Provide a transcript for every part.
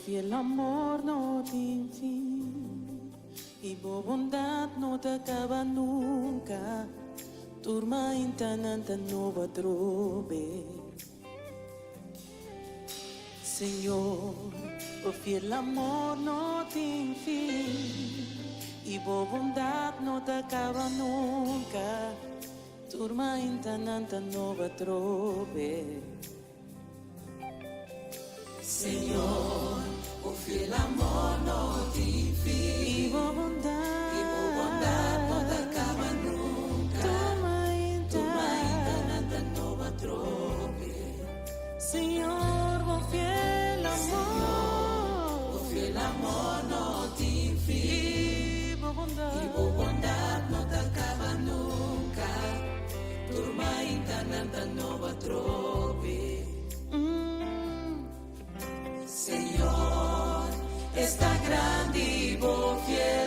fiel amor no tin fin i bo bondat no ta kaba nunka. Tur mainta nan ta nobo atrobe. Señor, bo fiel amor no tin fin i bo bondat no ta kaba nunka. Tur mainta nan ta nobo atrobe. Señor, bo fiel amor no tin fin i bo bondat, i bo bondat no ta kaba nunka. Tur mainta, tur mainta nan ta nobo atrobe. Señor, bo fiel amor, Señor, bo fiel amor no tin fin i bo bondat, i bo bondat no ta kaba nunka. Tur mainta nan ta nobo atrobe. Señor, esta grandi bo fiel.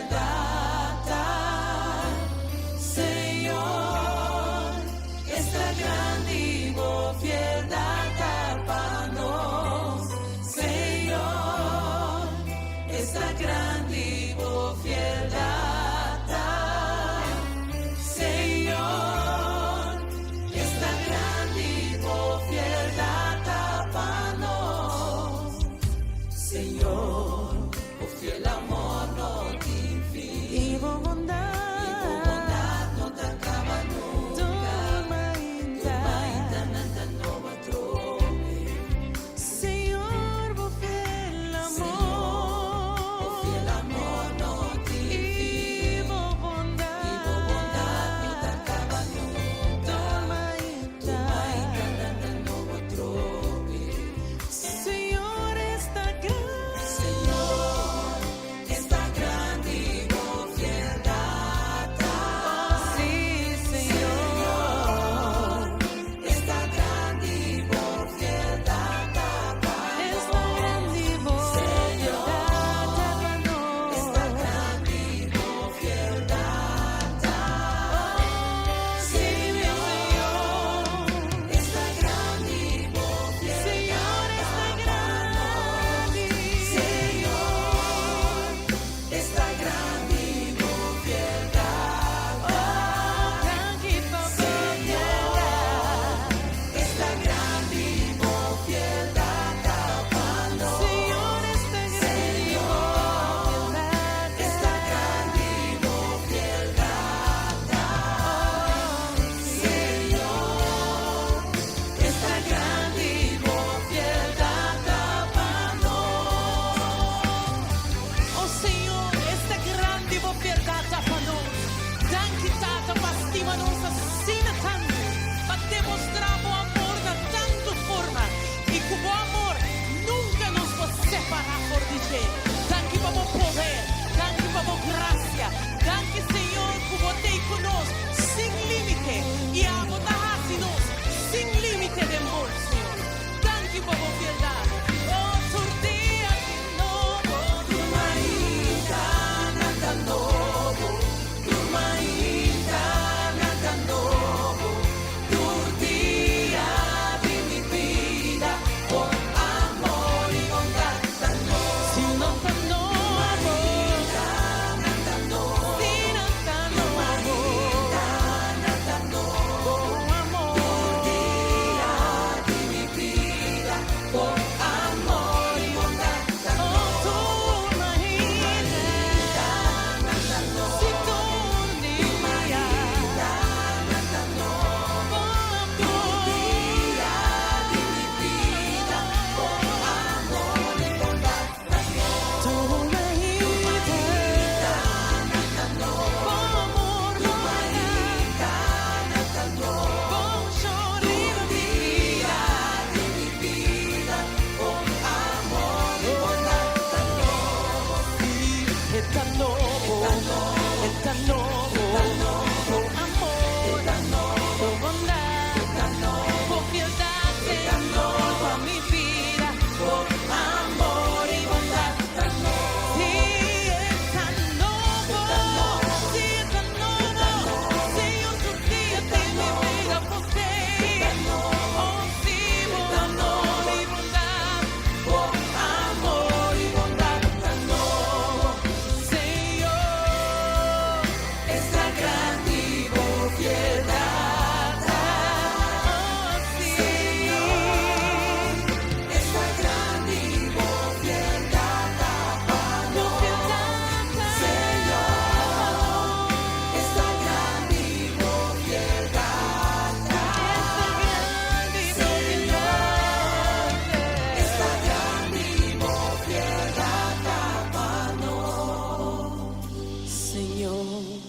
Señor,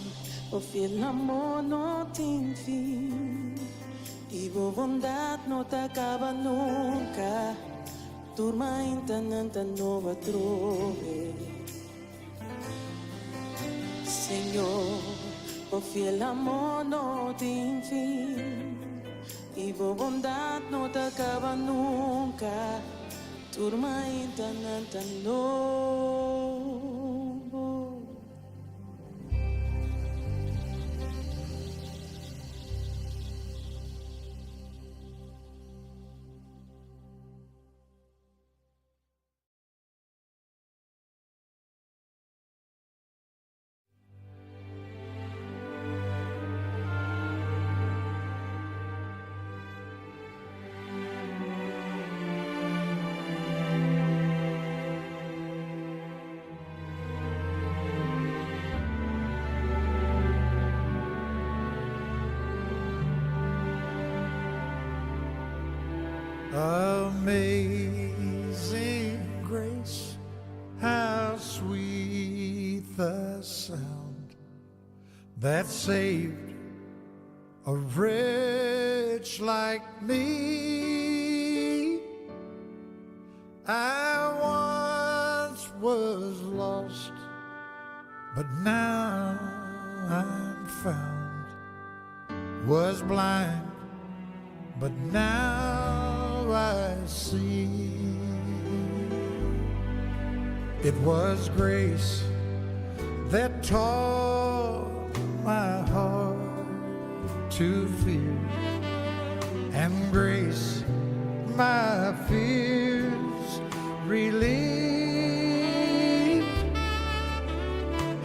bo fiel amor no tin fin, i bo bondat no ta kaba nunka, tur mainta nan ta nobo atrobe. Señor, bo fiel amor no tin fin, i bo bondat no ta kaba nunka, tur mainta nan ta nobo. Amazing grace, how sweet the sound that saved a wretch like me. I once was lost, but now I'm found. Was blind, but now I see. It was grace that taught my heart to fear, and grace my fears relieved.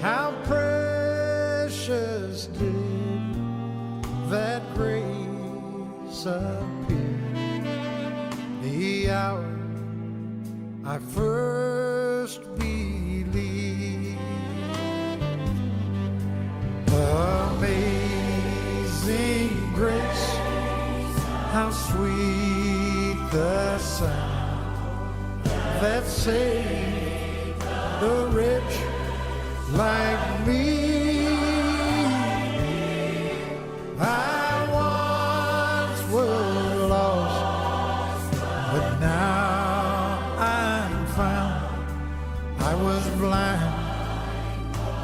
How precious did that grace appear the hour I first believed. Amazing grace, how sweet the sound that saved the rich like me. I once was lost, but now I'm found. I was blind,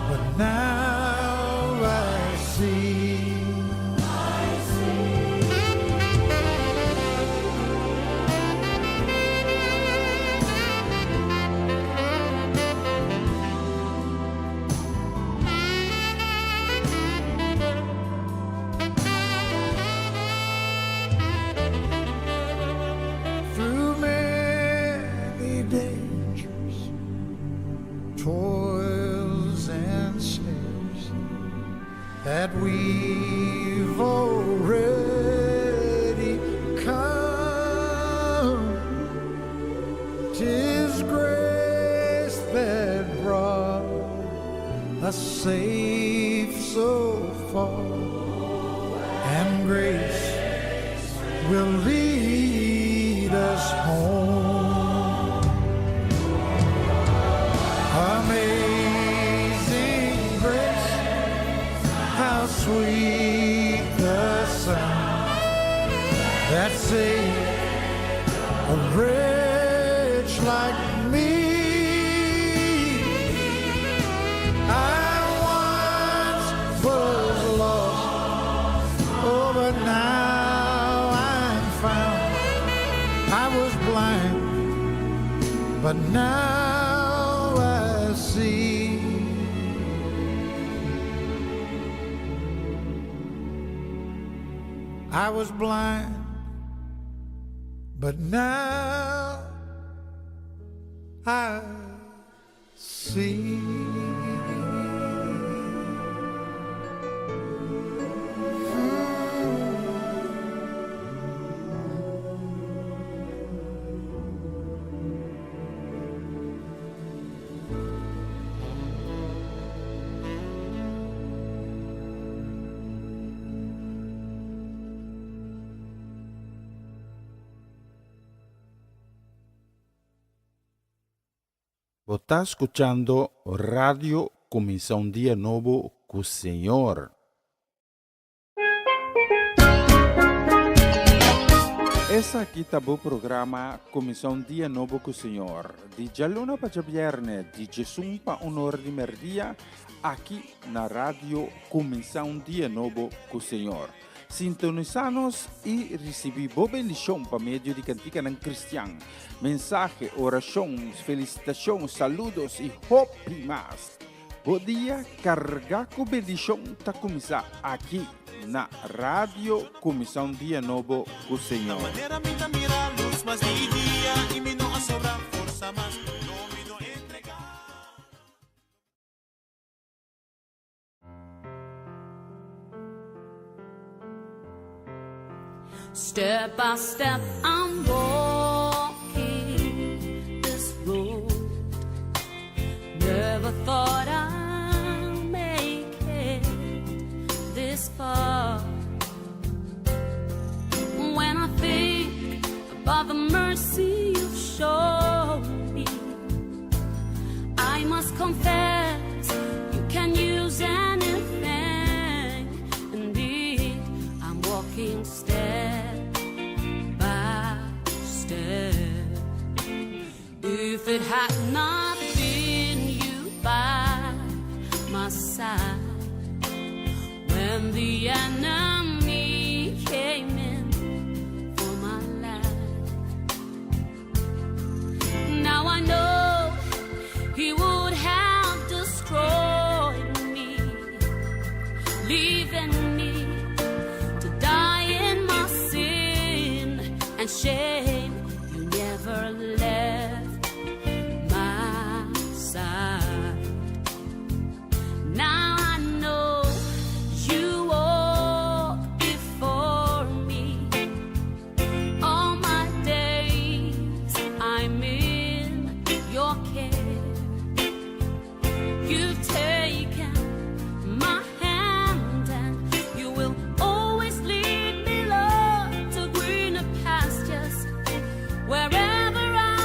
but now I see. Through many dangers, toils and snares that we've already come. Tis grace that brought us safe so far, and grace will lead us home. Amazing grace, how sweet the sound that saved a wretch like me. I once was lost, oh, but now I'm found. I was blind, but now I see. I was blind, but now I see. Bo ta skuchando Radio Kuminsá un dia nobo ku Señor. Esaki ta bo programa Kuminsá un dia nobo ku Señor, di djaluna pa djabièrnè, di djesun pa un ora di mèrdia, aki na Radio Kuminsá un dia nobo ku Señor. Sintonisá nos i risibí bo bendishon pa medio di kantikanan kristian, mensahe, orashon, felisitashon, saludos i hopi mas. Bo dia kargá ku bendishon ta kuminsá aki na Radio Kuminsá un Dia Nobo ku Señor. Step by step I'm walking this road. Never thought I'd make it this far. When I think about the mercy you've shown me, I must confess you can use anything. Indeed, I'm walking step by step. If it had not been you by my side when the enemy came in for my life, now I know he would have destroyed me, leaving me to die in my sin and shame. You never left my side. Now I know you walk before me. All my days I'm in your care. You've taken my hand and you will always lead me, Lord, to greener pastures. Wherever I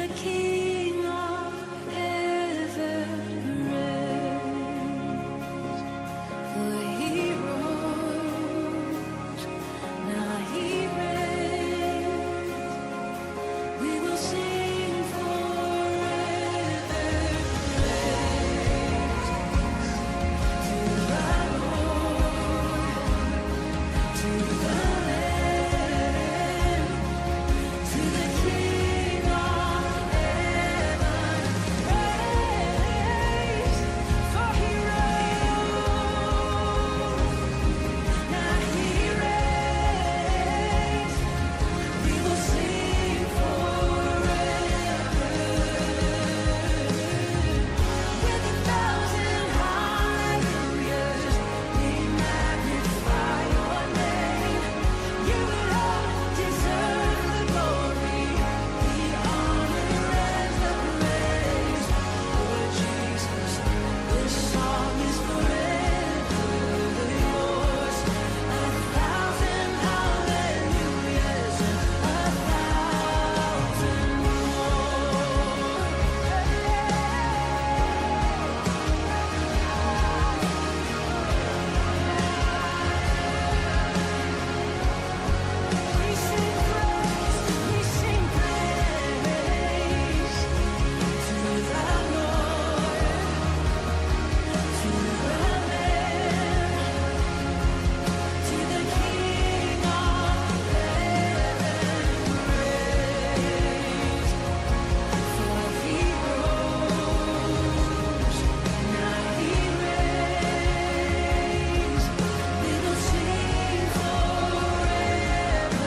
the King of heaven reigns. For he rose, now he reigns. We will sing forever praise to the Lord, to the Lamb, to the King of heaven praise. For he rose, now he reigns. We will sing forever. With 1,000 hallelujahs, we magnify your name. You alone deserve the glory, the honor, and the praise. Lord Jesus, this song is forever yours. 1,000 hallelujahs and 1,000 more. We sing praise, we sing praise to the Lord, to the Lamb, to the King of heaven praise. For he rose, now he reigns. We will sing forever.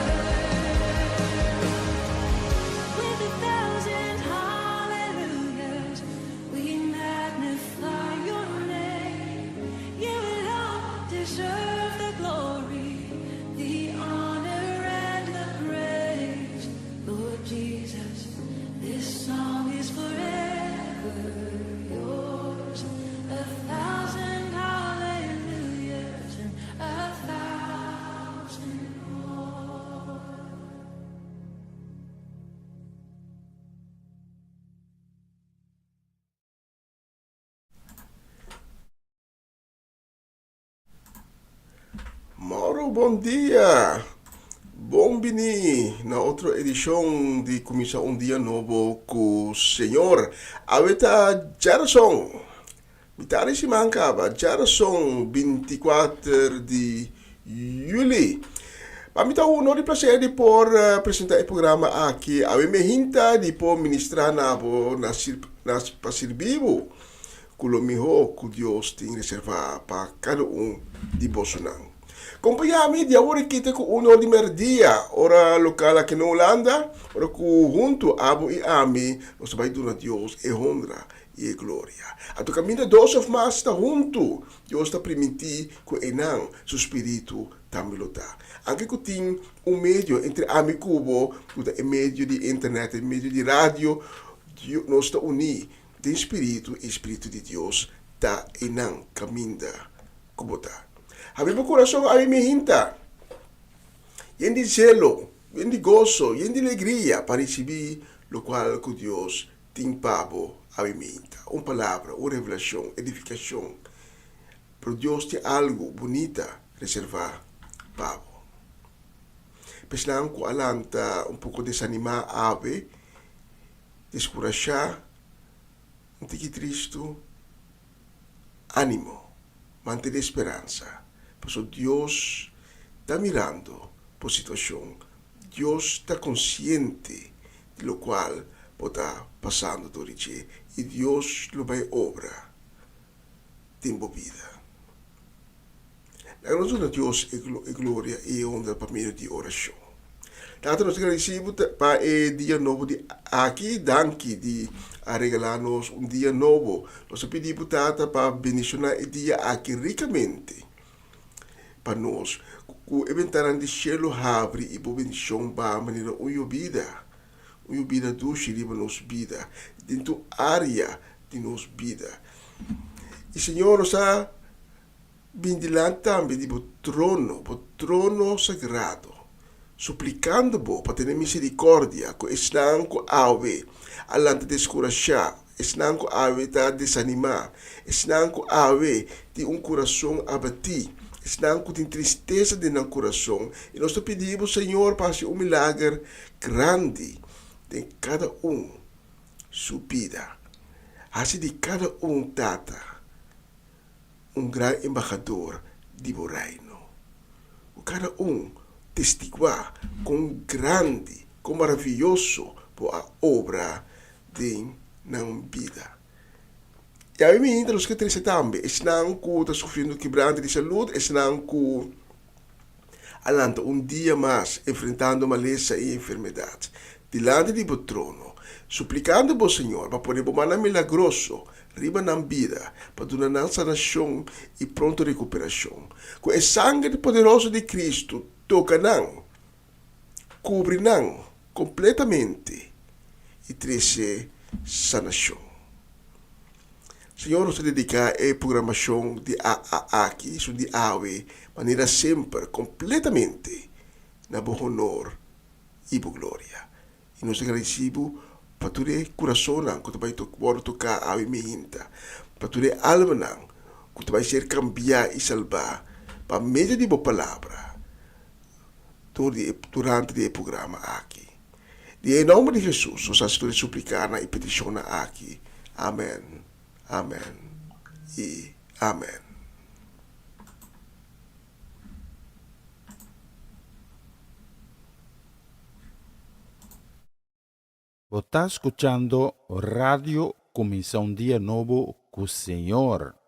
With 1,000 hallelujahs, we magnify your name. You alone deserve the glory, the honor, and the praise. Lord Jesus, this song is forever yours. 1,000 hallelujahs and 1,000 more. Mauro bon dia! Bon bini na otro edishon di Kuminsá un Dia Nobo ku Señor. Awe ta djarason, mitad di siman kaba, djarason 24 di yüli. Pa mi ta un honor i plaser di por presentá e programa aki. Awe mi hinta di por ministrá na bo na pa sirbi bo. Ku lo mihó ku Dios tin reservá pa kada un di bosonan. Kompañá mi di awor i kita ku un or di mèrdia, ora lokal aki na Hulanda, ora ku huntu abo i ami nos ta bai duna Dios e honra i e gloria. Anto kaminda dos òf mas ta huntu, Dios ta primintí ku einan su spiritu tambe lo ta. Anke ku tin un medio entre ami ku bo, ku ta e medio di internet, e medio di radio, nos ta uní Den spiritu i spiritu di Dios ta einan kaminda ku bo ta. Habri bo kurason abi mi hinta, yen di zelo, yen di goso, yen di legria pa risibí lokual ku Dios tin pa bo abi mi hinta. Un palabra, un revelashon, edifikashon. Pero Dios tin algu bunita reservá pa bo. P'esnan ku a lanta un poko desanimá awe, Deskurashá, un tiki tristu, ánimo, mantené speransa, pasobra Dios ta mirando bo situashon, Dios ta konsiente di lokual bo ta pasando dor di dje i Dios lo bai obra den bo bida. Laga nos duna Dios e gloria i e honra pa medio di orashon. Tata, nos ta gradisí bo pa e dia nobo di aki. Danki di a regalá nos un dia nobo. Nos ta pidi bo, Tata, pa bendishoná e dia aki rikamente pa nos. Ku e bentananan di shelu habri i bo bendishon baha manera un yobida, un yobida dushi riba nos bida, den tur área di nos bida. I Señor, nos ta Bin dilanti tambe di bo trono, bo trono sagrado. Suplikando Bo pa tene miserikòrdia ku esnan ku awe a lanta deskurashá, esnan ku awe ta desanimá, esnan ku awe tin un kurason abatí, esnan ku tin tristesa den nan kurason. I nos ta pidi Bo, Señor, pa hasi un milager grandi den kada un su bida. Hasi di kada un, Tata, un gran embahador di bo Reino. Ku kada un testiguá kon grandi, kon maravioso bo a obra den nan bida. I awe mi nos ke trese tambe esnan ku ta sufriendo kibrante di salud, esnan ku a lanta un dia mas enfrentando malesa i enfermedat dilanti di bo trono, suplikando bo, Señor, pa pone bo mannan milagroso riba nan bida, pa duna nan sanashon i pronto rekuperashon. Ku e sanger poderoso di Kristu toka nan, kubri nan kompletamente i trese sanashon. Señor nos ta dedica e programacion di AA aki, esun di awe, manera semper, completamente na Bo honor y Bo gloria. Y nos ta gradeci Bo pa tur e curasonnan cu ta bay wordo toca awe mihinta, pa tur e almanan cu ta bay ser cambia y salba pa medio di Bo palabra durante di e programa aki. Di e nomber di Hesus nos hasi tur e suplicanan y peticionnan aki. Amen, amen y amen. Bo ta scuchando Radio Cuminsa un Dia Nobo cu Señor.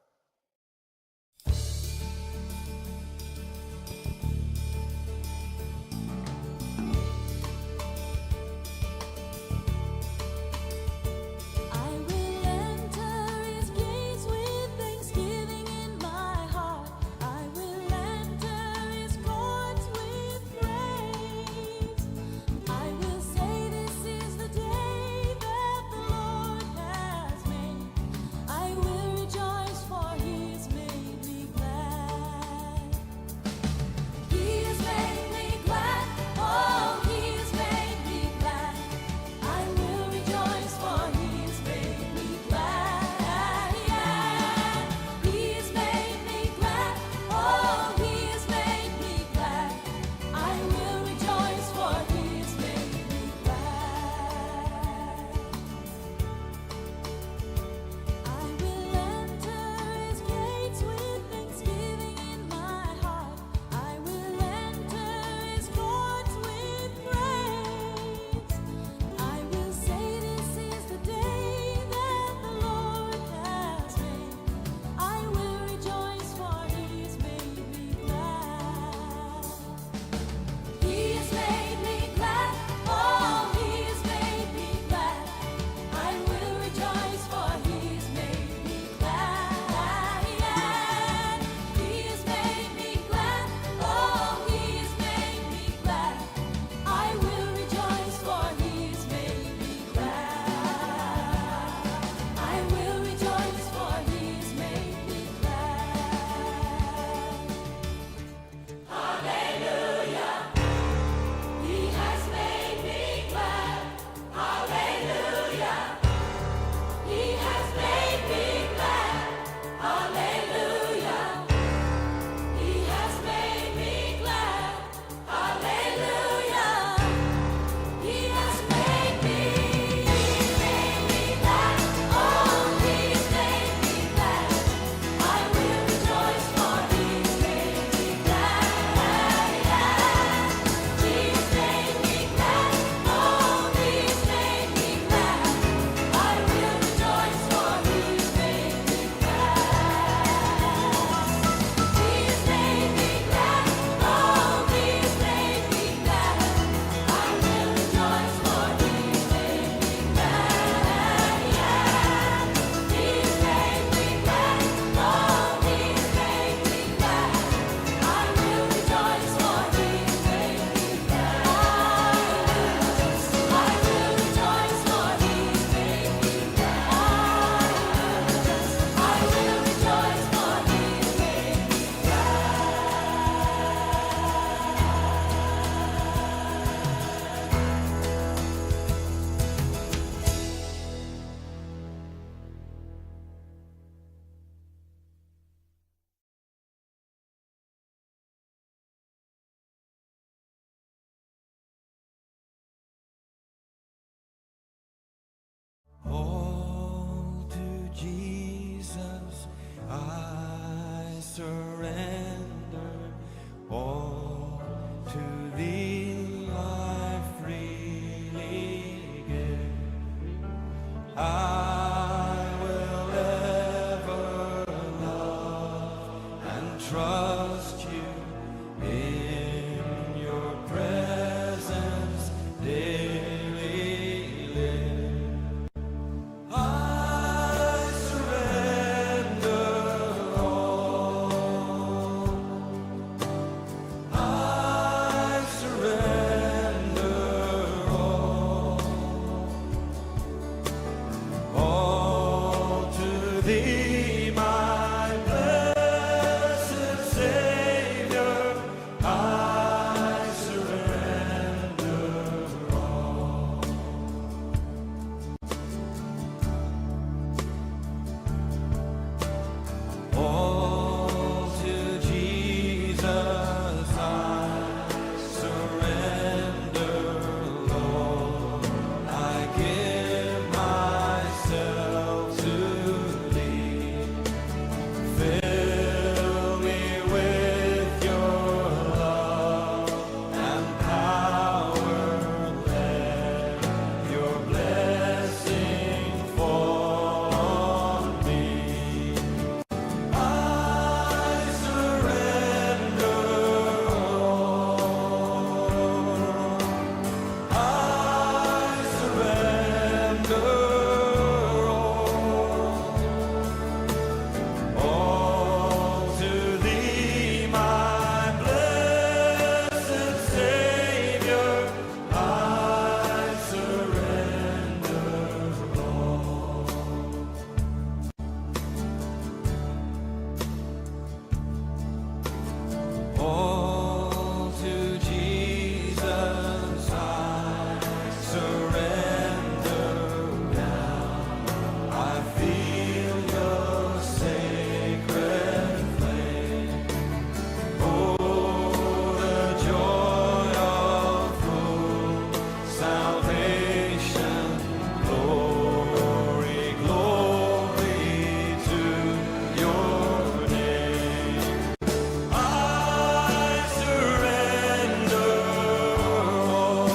surrender all to thee I freely give. I will ever love and trust you in your presence daily live. I surrender all. I surrender all. All to thee, my blessed Savior, I surrender all. All to Jesus I surrender, Lord. I give myself to thee. Fill me with your love and power. Let your blessing fall on me. I surrender all. I surrender all. All to thee, my blessed Savior, I surrender all. All to Jesus I surrender now. I feel your sacred flame. Oh, the joy of full salvation. Glory, glory to your name. I surrender all.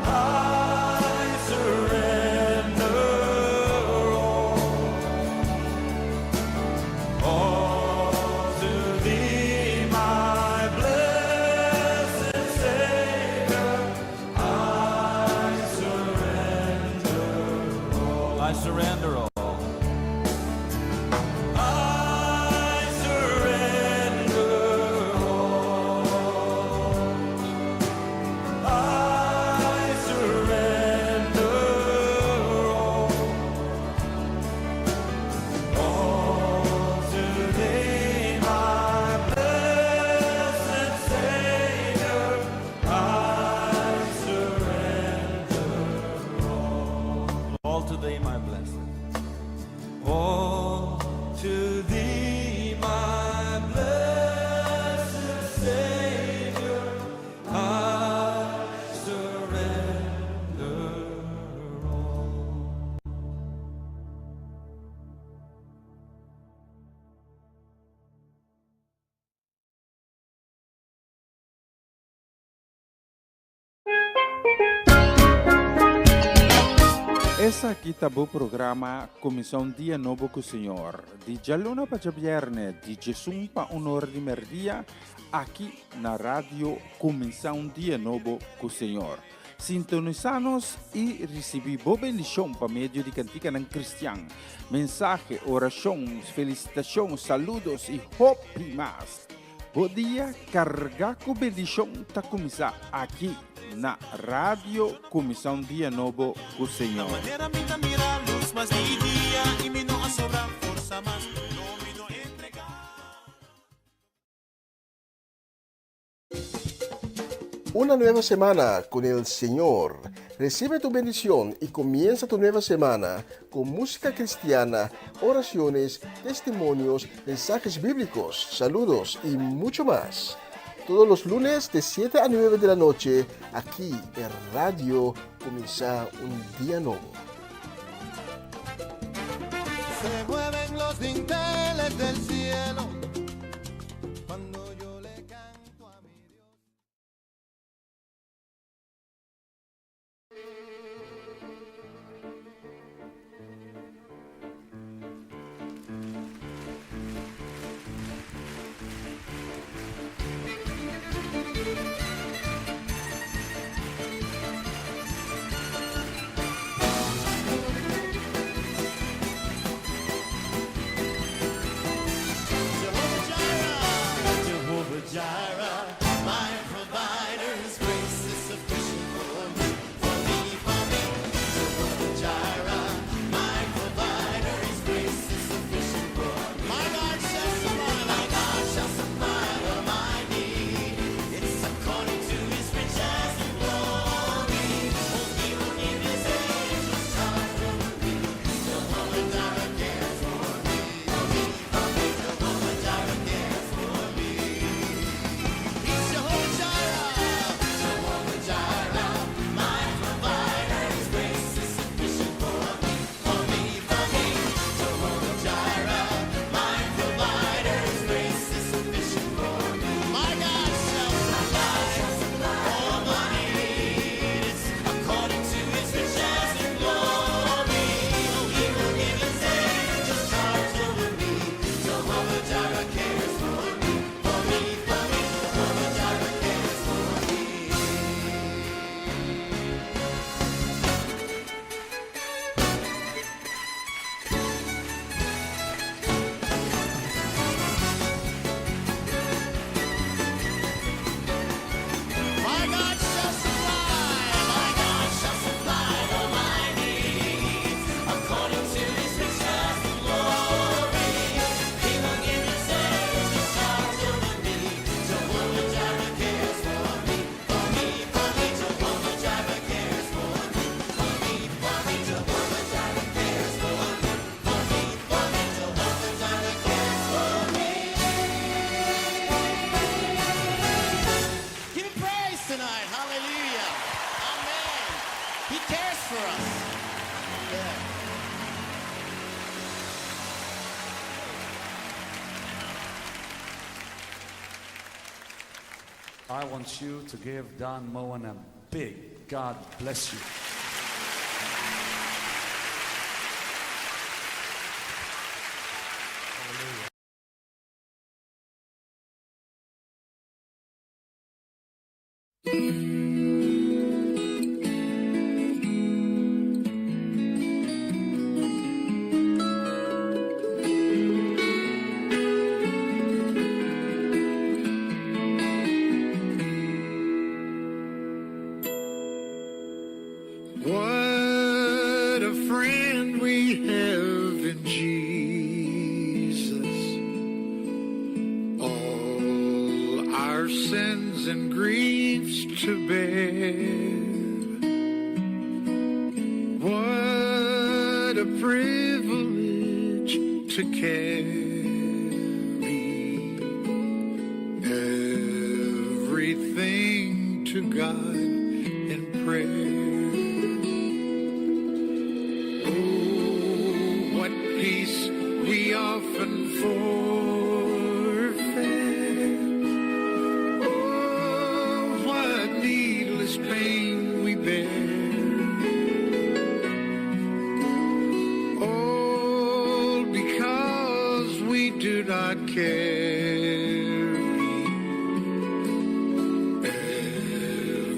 I surrender all. All to thee, my blessed Savior, I surrender all. I surrender all. I surrender all. I surrender all. All to thee, my blessed Savior, I surrender all. All to thee, my blessed. All to thee, my blessed Savior, I surrender all. Esaki ta bo programa Kuminsá un Dia Nobo ku Señor, di djaluna pa djabièrnè di djesun pa un ora di mèrdia, aki na Radio Kuminsá un Dia Nobo ku Señor. Sintonisá nos i risibí bo bendishon pa medio di kantikanan kristian, mensahe, orashon, felisitashon, saludos i hopi mas. Bo dia kargá ku bendishon ta kuminsá aki na Radio Kuminsá un Dia Nobo ku Señor. Una nueva semana con el Señor. Recibe tu bendición y comienza tu nueva semana con música cristiana, oraciones, testimonios, mensajes bíblicos, saludos y mucho más. Todos los lunes de 7 a 9 de la noche, aquí en Radio Comienza un Día Nuevo. Se mueven los dinteles. I want you to give Don Moen a big God bless you. What a friend we have in Jesus. All our sins and griefs to bear. What a privilege to carry everything to God in prayer. Oh, what peace we often forfeit. Oh, what needless pain we bear. All because we do not carry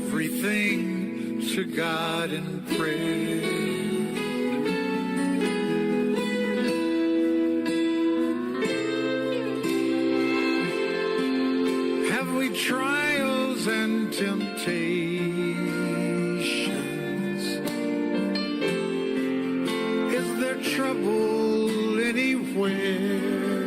everything to God in prayer. Have we trials and temptations? Is there trouble anywhere?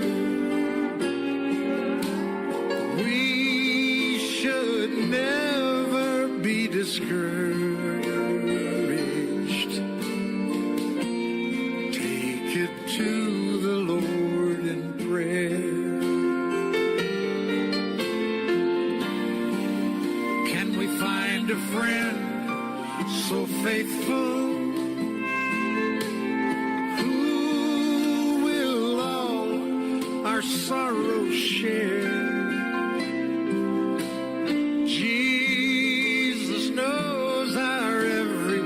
We should never be discouraged. Take it to the Lord in prayer. Can we find a friend so faithful who will all our sorrows share? Jesus knows our every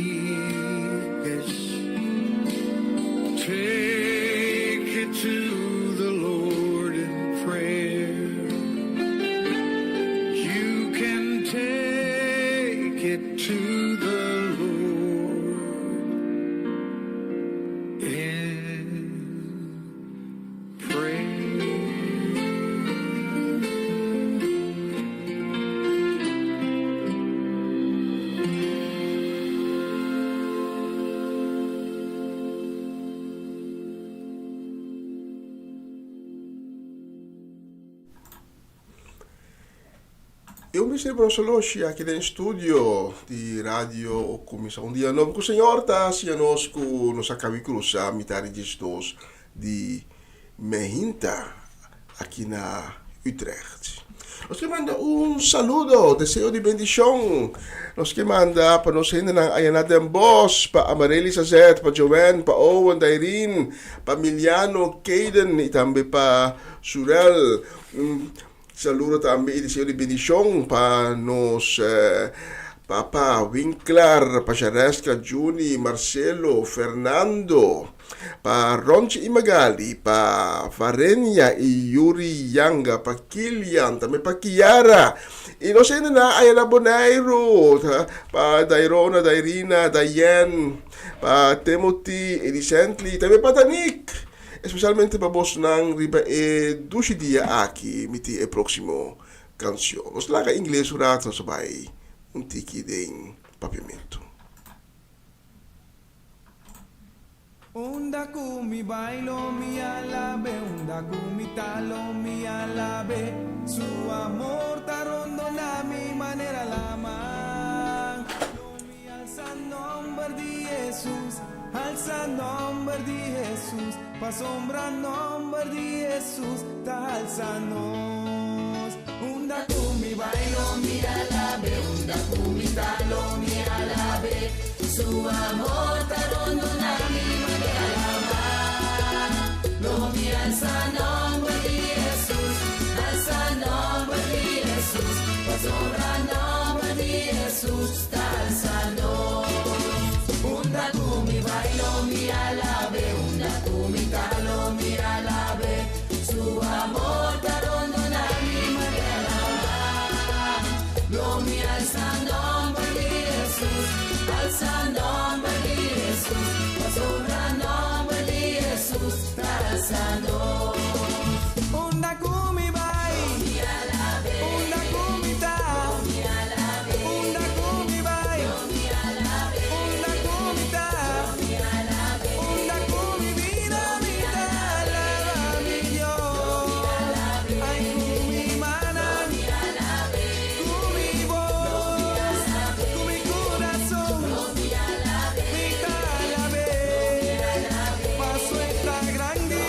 weakness. Take it to the Lord in prayer. You can take it to the Lord in prayer. Eu me Bruno Soloshi aki den studio di Radio Kuminsá un Dia Nobo ku Señor ta siña nos ku nos a kaba di krusa mitar di 12 di mainta aki na Utrecht. Nos ke manda un saludo, deseo di bendishon. Nos ke manda pa nos hendenan aya na Den Bosch, pa Amarely Sazet, pa Joanne, pa Owen, Dairin, pa Miliano, Kaden i tambe pa Surel. Un saludo tambe i deseo di bendishon pa nos Papa Winklar, pa Shareska, Juni, Marcelo, Fernando, pa Ronchi i Magali, pa Varenia i Yuri Yanga, pa Kilian, tambe pa Kiara. I nos hendenan aya na Boneiru, pa Dairona, Dairina, Dayen, pa Timothy, Elisently, tambe pa Danik. Espesialmente pa bosnan riba e dushi dia aki, mi tin e próksimo kanshon. Nos laga ingles un rato, nos a bai un tiki den papiamentu. Unda ku mi bai lo mi alab'é, unda ku mi ta lo mi alab'é. Su amor ta rondoná mi manera laman. Lo mi alsa nòmber di Hesus, alsa nòmber di Hesus, pasobra nòmber di Hesus ta alsa nos. Unda ku mi bai lo mi alab'é, unda ku mi ta lo mi alab'é. Su amor ta rondoná mi manera laman. Lo mi alsa nòmber di Hesus, alsa nòmber di Hesus. ku mi ta lo mi alab'é Su amor ta rondoná mi manera laman Lo mi alsa nomber di Hesus Alsa nomber di Hesus Pasobra nomber di Hesus ta alsa nos. Unda ku mi bai, unda ku mi ta, unda ku mi bai, unda ku mi ta, unda ku mi bida mi ta alaba mi Dios. Ai ku mi mannan, ku mi bos, ku mi kurason, mi ta alab'é. Paso e ta grandi,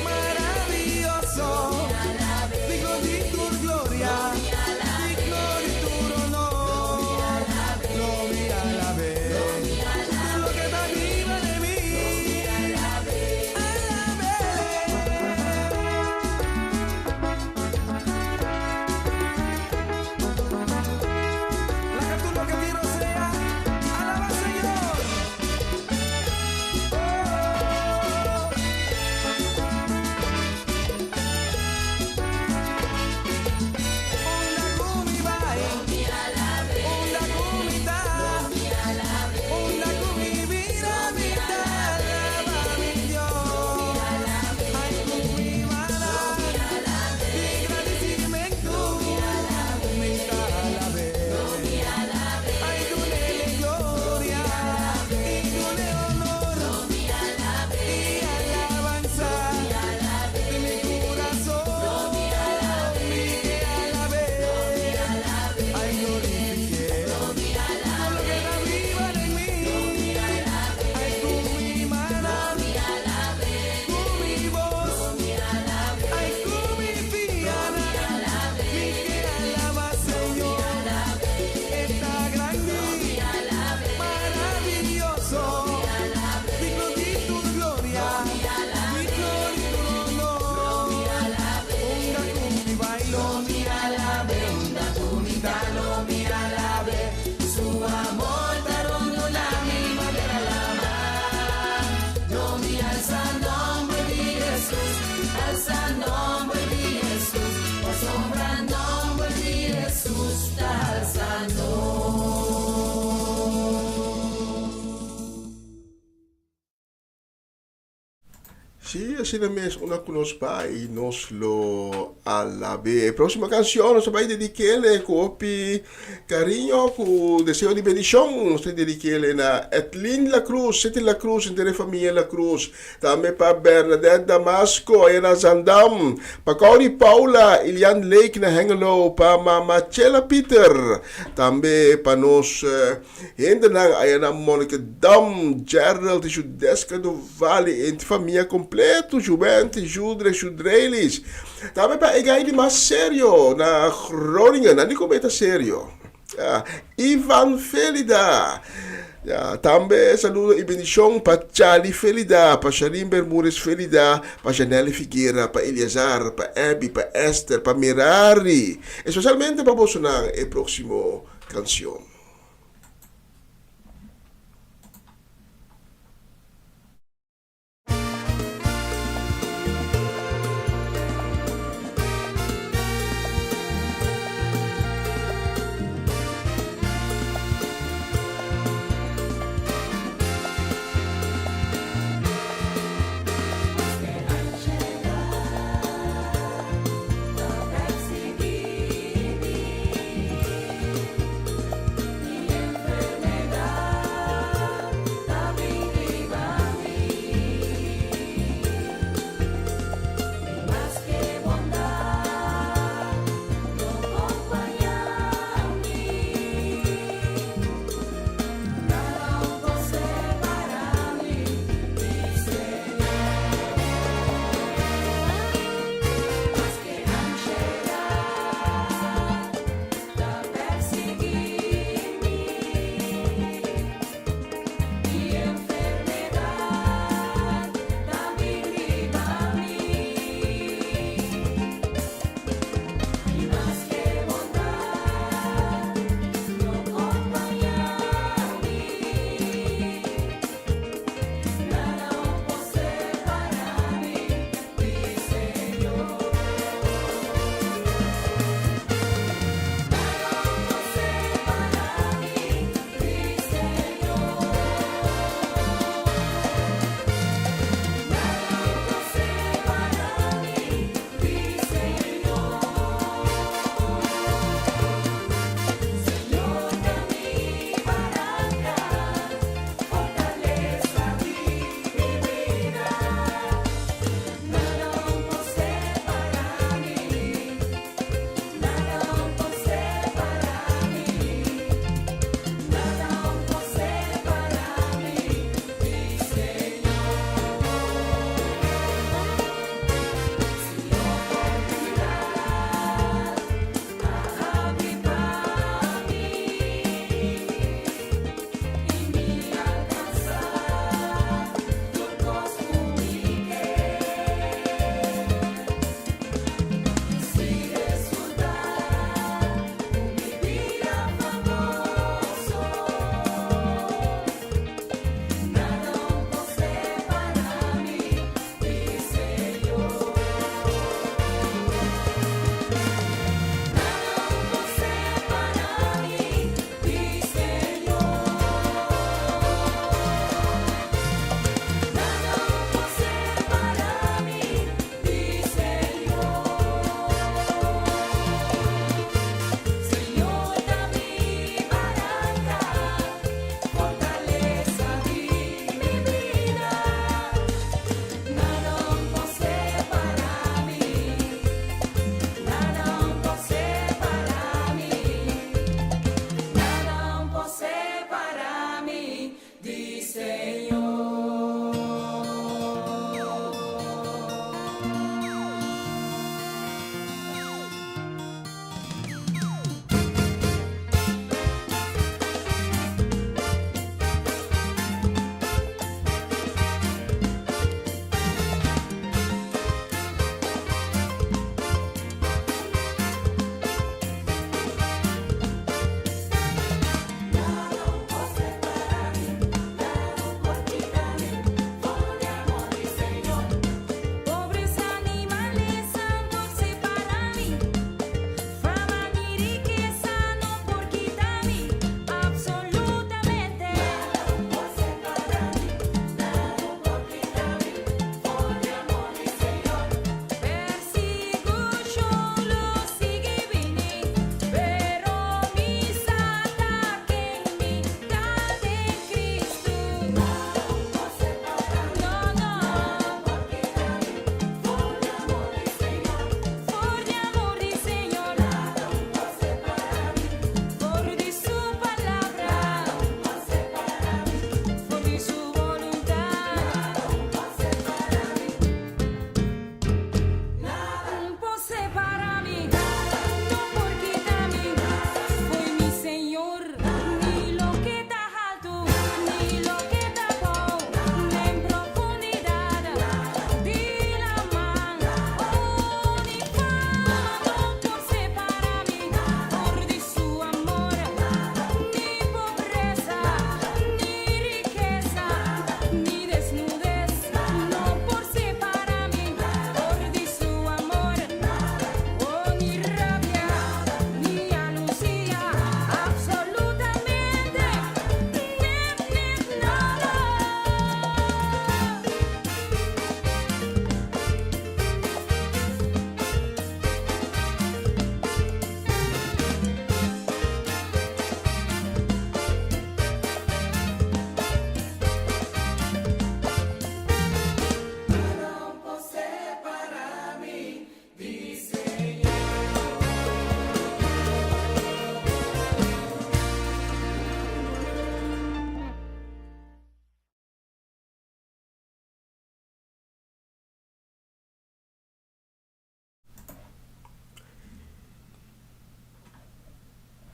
maravioso, digno di tur gloria, digno di tur honor. Lo mi alab'é, tur loke ta biba den mi, alab'é. Laga tur loke tin rosea, alaba Señor. Oh. Unda ku mi bai, unda ku mi ta, unda ku mi bida mi ta alaba mi Dios. Ai ku mi mannan di gradisimentu mi ta alab'é. Ai dun'é gloria i dun'é honor i alabansa di mi kurason mi ke alab'é. Ai glorifik'é tur loke ta biba den mi. Ai ku mi mannan, ku mi bos, ai ku mi pianan mi ke alaba Señor. E ta grandi, maravioso, digno di tur gloria, digno di tur honor. Unda ku mi bai lo mi alab'é, unda ku mi ta lo mi alab'é. Su amor ta rondoná mi manera laman. Lo mi alsa nomber di Hesus, alsa nomber di Hesus, pasobra nomber di Hesus ta alsa nos. Sí, asina mes unda ku nos bai nos lo alab'é. E próksimo kanshon nos ta bai dedik'el ku hopi kariño, ku deseo di bendishon. Nos ta dedik'el na Edlin La Cruz, City La Cruz, henter e famia La Cruz. Tambe pa Bernadette Damasco aya na Zaandam, pa Cori Paula, Ilian Lake na Hengelo, pa Mama Chela Pieter. Tambe pa nos Hendenan aya na Monnikendam, Gerald y Judeska Dovale, ente famia completo, Juvente, Judre, Judreilis. Tambe pa e gai di mas serio na Groningen, nan di como e ta serio. Ya, Ivan Felida. Ya, tambe saludo y bendicion pa Charlie Felida, pa Shalin Bermudez Felida, pa Janelle Figuera, pa Eleazar, pa Abby, pa Esther, pa Merari. Especialmente pa bosonan e proximo cancion.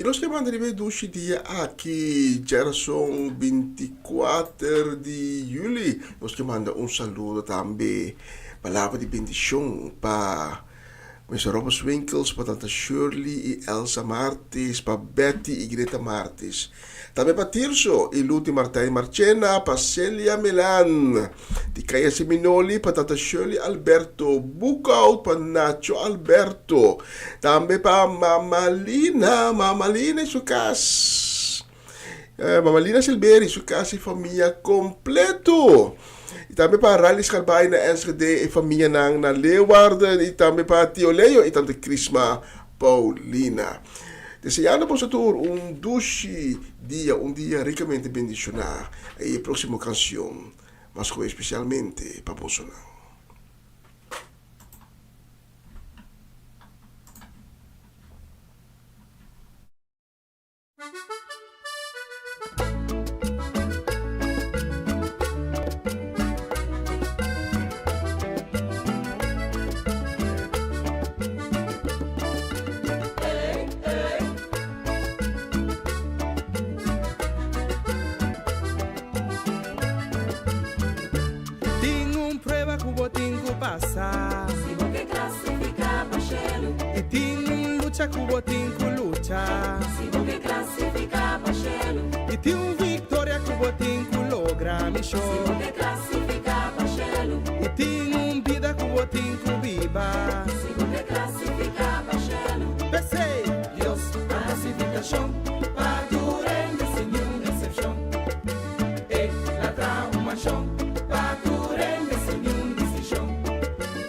nos ke manda riba e dushi dia aki, djarason 24 di juli, nos ke manda un saludo tambe, palabra di bendishon pa Mister Robert Swinkels, pa tanta Shirley i Elsa Martis, pa Betty i Greta Martis. Tambe pa Tirso i Luti Martijn Marchena, pa Celia Melan di Kaya Seminoli, pa tanta Shirley Alberto Boekhout, pa Nacho Alberto. Tambe pa Mama Lina, Mama Lina i su kas. Mama Lina Silberi, su kas i famia kompleto. I tambe pa Rally Schalbaai na Enschede i famianan na Leeuwarden. I tambe pa Tio Leo i tante Crisma Paulina. Deseando boso tur un dushi dia, un dia rikamente bendishoná. I e próksimo kanshon mas koe spesialmente pa bosonan. Tin un prueba ku bo tin ku pasa. Si bo ke klasifiká pa shelu. I tin un lucha ku bo tin ku lucha. Si bo ke klasifiká pa shelu. I tin un viktoria ku bo tin ku logra, mi Si bo ke klasifiká pa shelu. I tin un bida ku bo tin ku biba. Si bo ke klasifiká pa shelu. P'esei, Dios a hasi invitashon pa tur hende sin niun eksepshon. E la traha un manshon pa tur hende sin niun distinshon.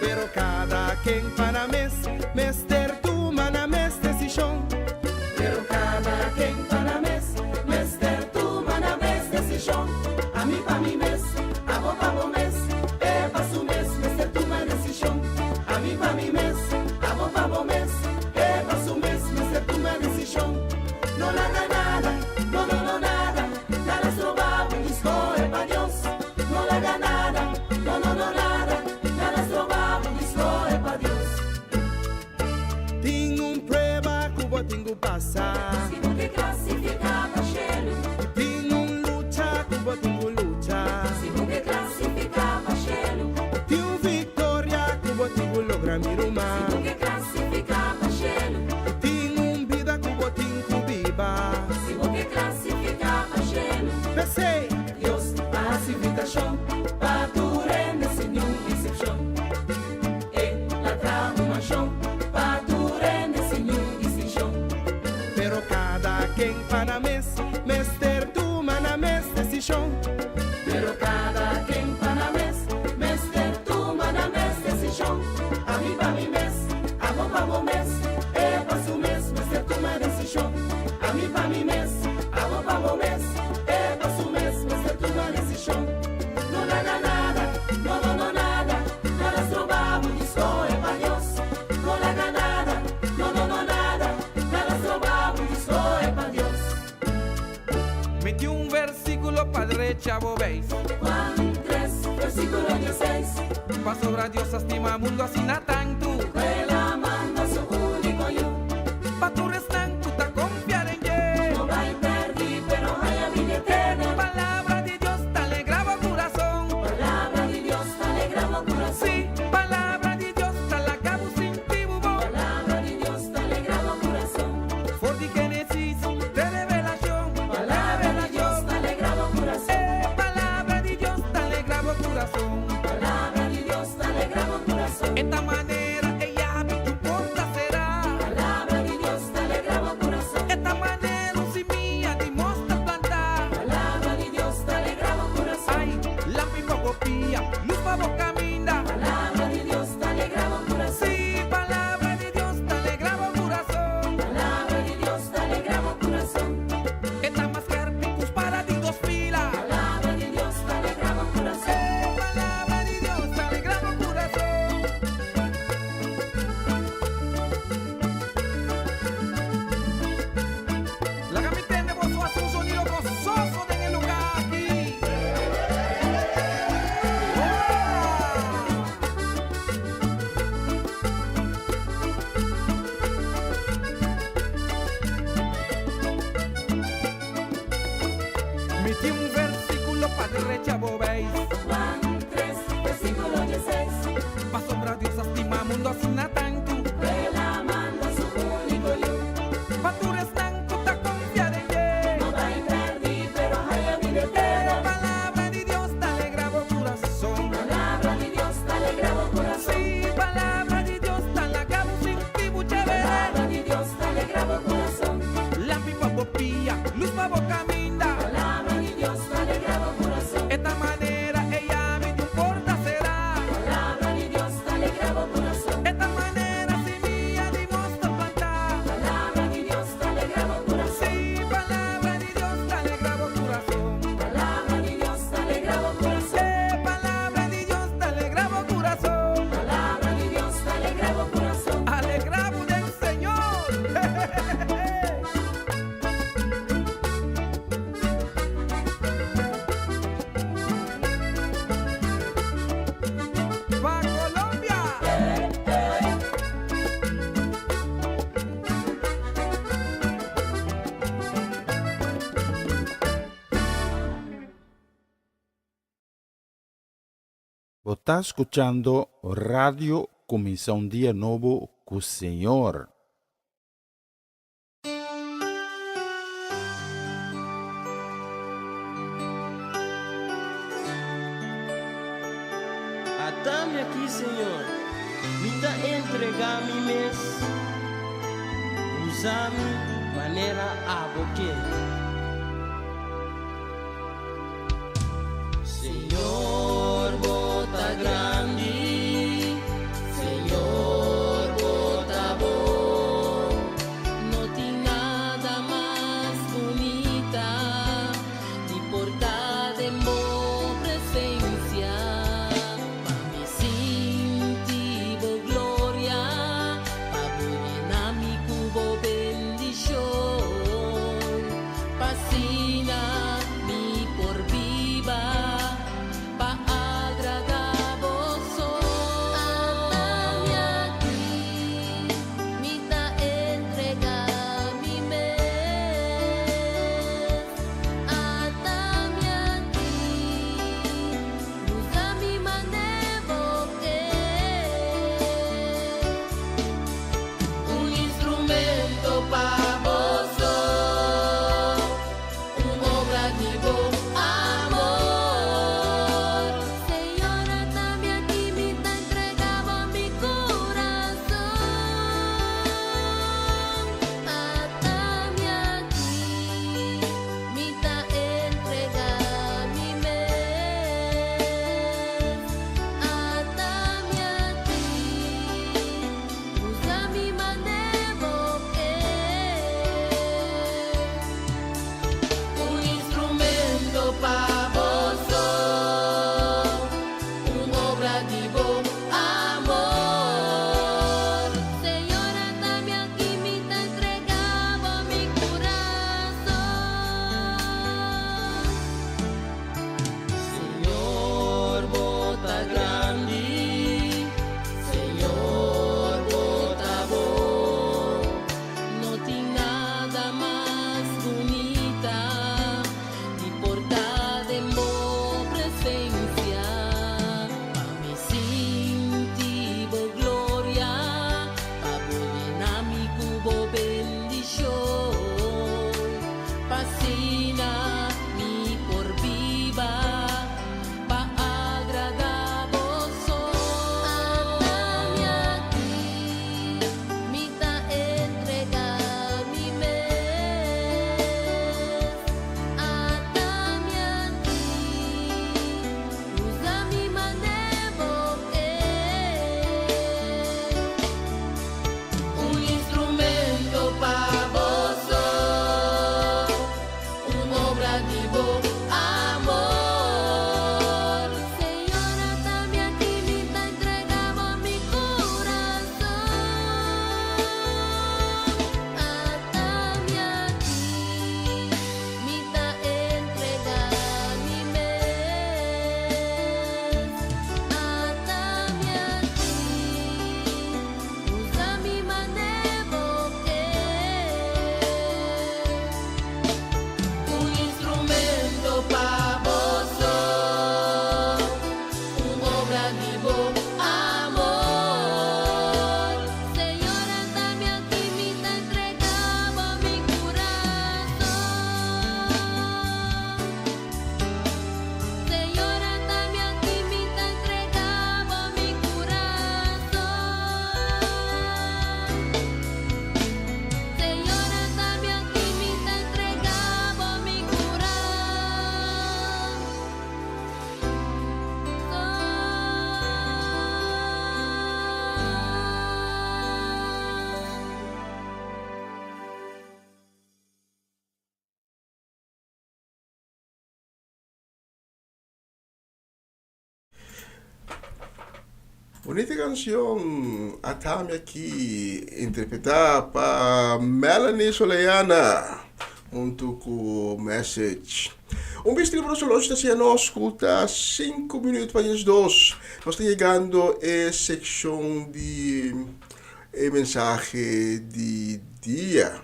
Pero kada ken pa nan mes mester tuma nan mes desishon. Pero kada ken pa nan mes mester tuma nan mes desishon. Ami pa mi mes, abo pa bo mes, e pa su mes mester tuma desishon. Ami pa mi mes, abo pa bo mes, e pa su mes mester tuma desishon. No laga nada, no no no nada, nada stroba bo di skohe pa Dios. No laga nada, no no no nada, nada stroba bo di skohe pa Dios. Tin un prueba ku bo tin ku pasa. Si bo ke klasifiká pa shelu. I tin un lucha ku bo tin ku lucha. Si bo ke klasifiká pa shelu. I tin un viktoria ku bo tin ku logra, mi ruman. Si bo ke klasifiká pa shelu. I tin un bida ku bo tin ku biba. Si bo ke klasifiká pa shelu. P'esei, Dios a hasi invitashon pa tur hende sin niun eksepshon. E la traha un manshon pa tur hende sin niun distinshon. Pero kada ken pa nan mes mester tuma nan mes desishon. Pero kada ken pa nan mes mester tuma nan mes desishon. Ami pa mi mes, abo pa bo mes, e pa su mes mester tuma desishon. Ami pa mi mes, abo pa bo mes, e pa su mes mester tuma desishon. No laga nada, no no no nada, nada stroba bo di skohe pa Dios. No laga nada, no no no nada, nada stroba bo di skohe pa Dios. Mi tin un versíkulo pa drecha bo beis. Juan 3, versíkulo 16. Pasobra Dios a stima mundu asina tantu. Ku el a manda su úniko Yu. Pa tur esnan ku ta konfia den dje. No bai pèrdí, pero haña bida eterna. Palabra di Dios ta alegrá bo kurason. Palabra di Dios ta alegrá bo kurason. Sí, palabra di Dios ta laga bo sinti bo bon. Palabra di Dios ta alegrá bo kurason. For di Génesis te Revelashon. Palabra di Dios ta alegrá bo kurason. Eh, palabra di Dios ta alegrá bo kurason. Palabra di Dios ta alegrá bo kurason. E ta manera e yabi djun porta será. Palabra di Dios ta alegrá bo kurason. E ta manera un simia di mosta plantá. Palabra di Dios ta alegrá bo kurason. Ai, lampi pa bo pia, lus pa bo kaminda. Palabra di Dios ta alegrá bo kurason. Sí, palabra di Dios ta alegrá bo kurason. Palabra di Dios ta alegrá bo kurason. E ta mas skèrpi ku spada di dos fila. Palabra di Dios ta alegrá bo kurason. Eh, palabra di Dios ta alegrá bo kurason. Laga mi tende boso hasi un sonido gozoso den e lugá aki. Hola! Bo ta skuchando Radio Kuminsá un Dia Nobo ku Señor. Atami aki, Señor, mi ta entregá mi mes. Usa mi manera abo ke. Señor, bo ta grandi, Señor, bo ta bon. No tin nada mas bunita di por ta den bo presencia. Pa mi sinti bo gloria, pa bo yena mi cu bo bendicion. Pa asina mi por biba pa agradá bo so. Atami aki, mi ta entregá mi mes. Atami aki, usa mi manera bo ke. Un instrumento pa bo so, un obra di bo amor. Señor, atami aki, mi ta entregá bo mi kurason. Atami aki, mi ta entregá mi mes. Atami aki, usa mi manera bo ke. Un instrumento pa bo so, un obra di bo amor. Señor, atami aki, mi ta entregá bo mi kurason. Señor, bo ta grandi, Señor, bo ta bon. No tin nada mas bunita di por ta den bo presensia. Pa mi sinti bo gloria, pa bo yena mi ku bo bendishon. Pa asina mi por biba pa agradá bo so. Atami aki, mi ta entregá mi mes. Atami aki, usa mi manera bo ke. Un instrumento pa bo so, un obra di bo amor. Señor, atami aki, mi ta entregá bo mi kurason. Atami aki, mi ta entregá mi mes. Atami aki, usa mi manera bo ke. Un instrumento pa bo so, un obra di bo amor. Señor, atami aki, mi ta entregá bo mi kurason. Señor, atami aki, mi ta entregá bo mi kurason. Señor, atami aki, mi ta entregá bo mi kurason. Bunita kanshon, Atami Aki, interpretá pa Melanie Soleana, huntu ku Message. Un bista riba nos reloj ta siña nos ku ta sinku minüt pa diesdos. Nos ta yegando e sekshon di e mensahe di dia.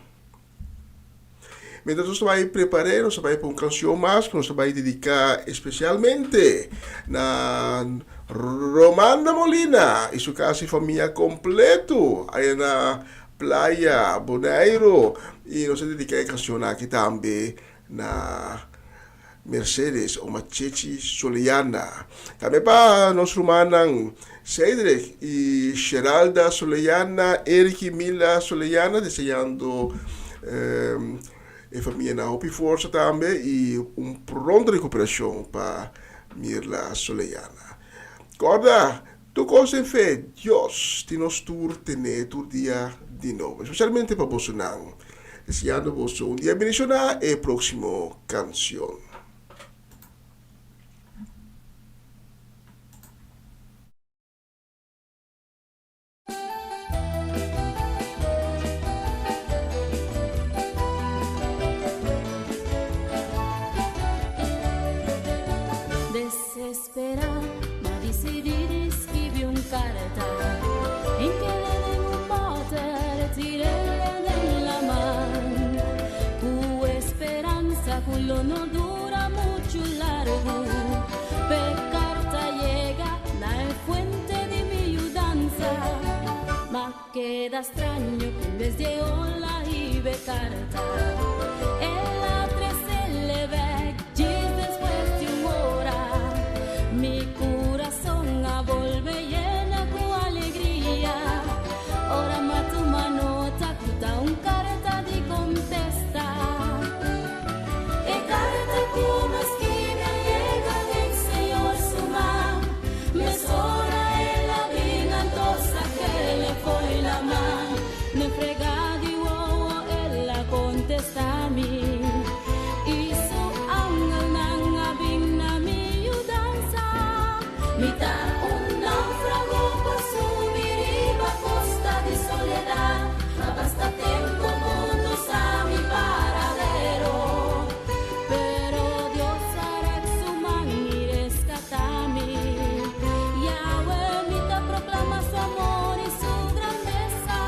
Mientras nos ta bai prepar'é, nos ta bai pa un kanshon mas ku nos ta bai dediká espesialmente na Romanda Molina y su casa y famia completo aya na Playa Bonairo y nos a dedica e cancion aki tambe na Mercedes Oma Chechi Soleana. Tambe pa nos rumannan Cedric y Sheralda Soleana, Eric y Mila Soleana deseando e famianan hopi forsa tambe y un pronto recuperacion pa Mirla Soleana. Corda, tur cos den fe, Dios tin nos tur tene tur dia di nobo, especialmente pa bosonan. Deseando boso un dia bendiciona e proximo cancion. Desesperá, m'a dicidí di skibi un karta En kede den un bòter, tir'é den laman Ku esperansa ku lo no dura muchu largu P'e karta yega na e fuente di mi yudansa M'a keda straño ku en bes di e ola hiba e karta El a tres'é bèk djis despues di un ora Mi kurason a bolbe yena ku alegria Ora m'a tuma nota ku ta un karta di kontesta E karta ku m'a skibi a yega den Señor su man Mesora el a bin anto sak'é fo'i laman Den frega di wowo el a kontestá mi I su angelnan a bin na mi yudansa Mi ta un náufrago ku a subi riba kosta di soledat Ma basta tempu mundu sa mi paradero Pero Dios a rek su man i reskatá mi Yahweh mi ta proklama su amor i su grandesa.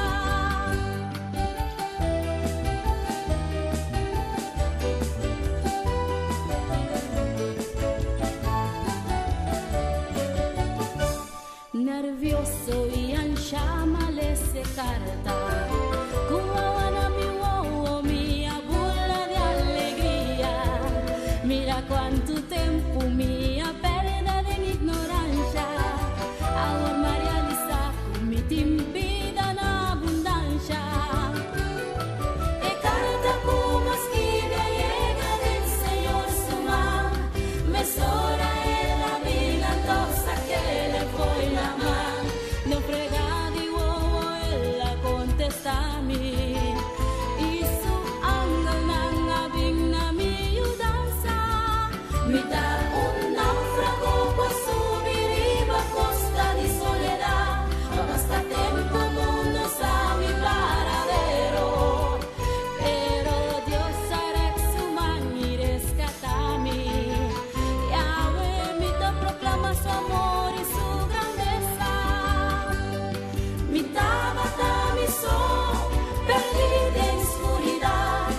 Nervioso i anshá m'a lesa e karta Ku awa na mi wowo mi a bula di alegria Mira kuantu tempu mi a pèrdè den ignoransha Awor m'a realisá ku mi tin bida na abundansha E karta ku m'a skibi a yega den Señor su man Mesora el a bin anto sak'é fo'i laman Den frega di wowo el a kontestá mi I su angelnan a bin na mi yudansa Mi ta un náufrago ku a subi riba kosta di soledat Pa basta tempu mundu sa mi paradero Pero Dios a rek su man i reskatá mi Yahweh mi ta proklama su amor i su grandesa Mi tabata mi so, perdí den skuridat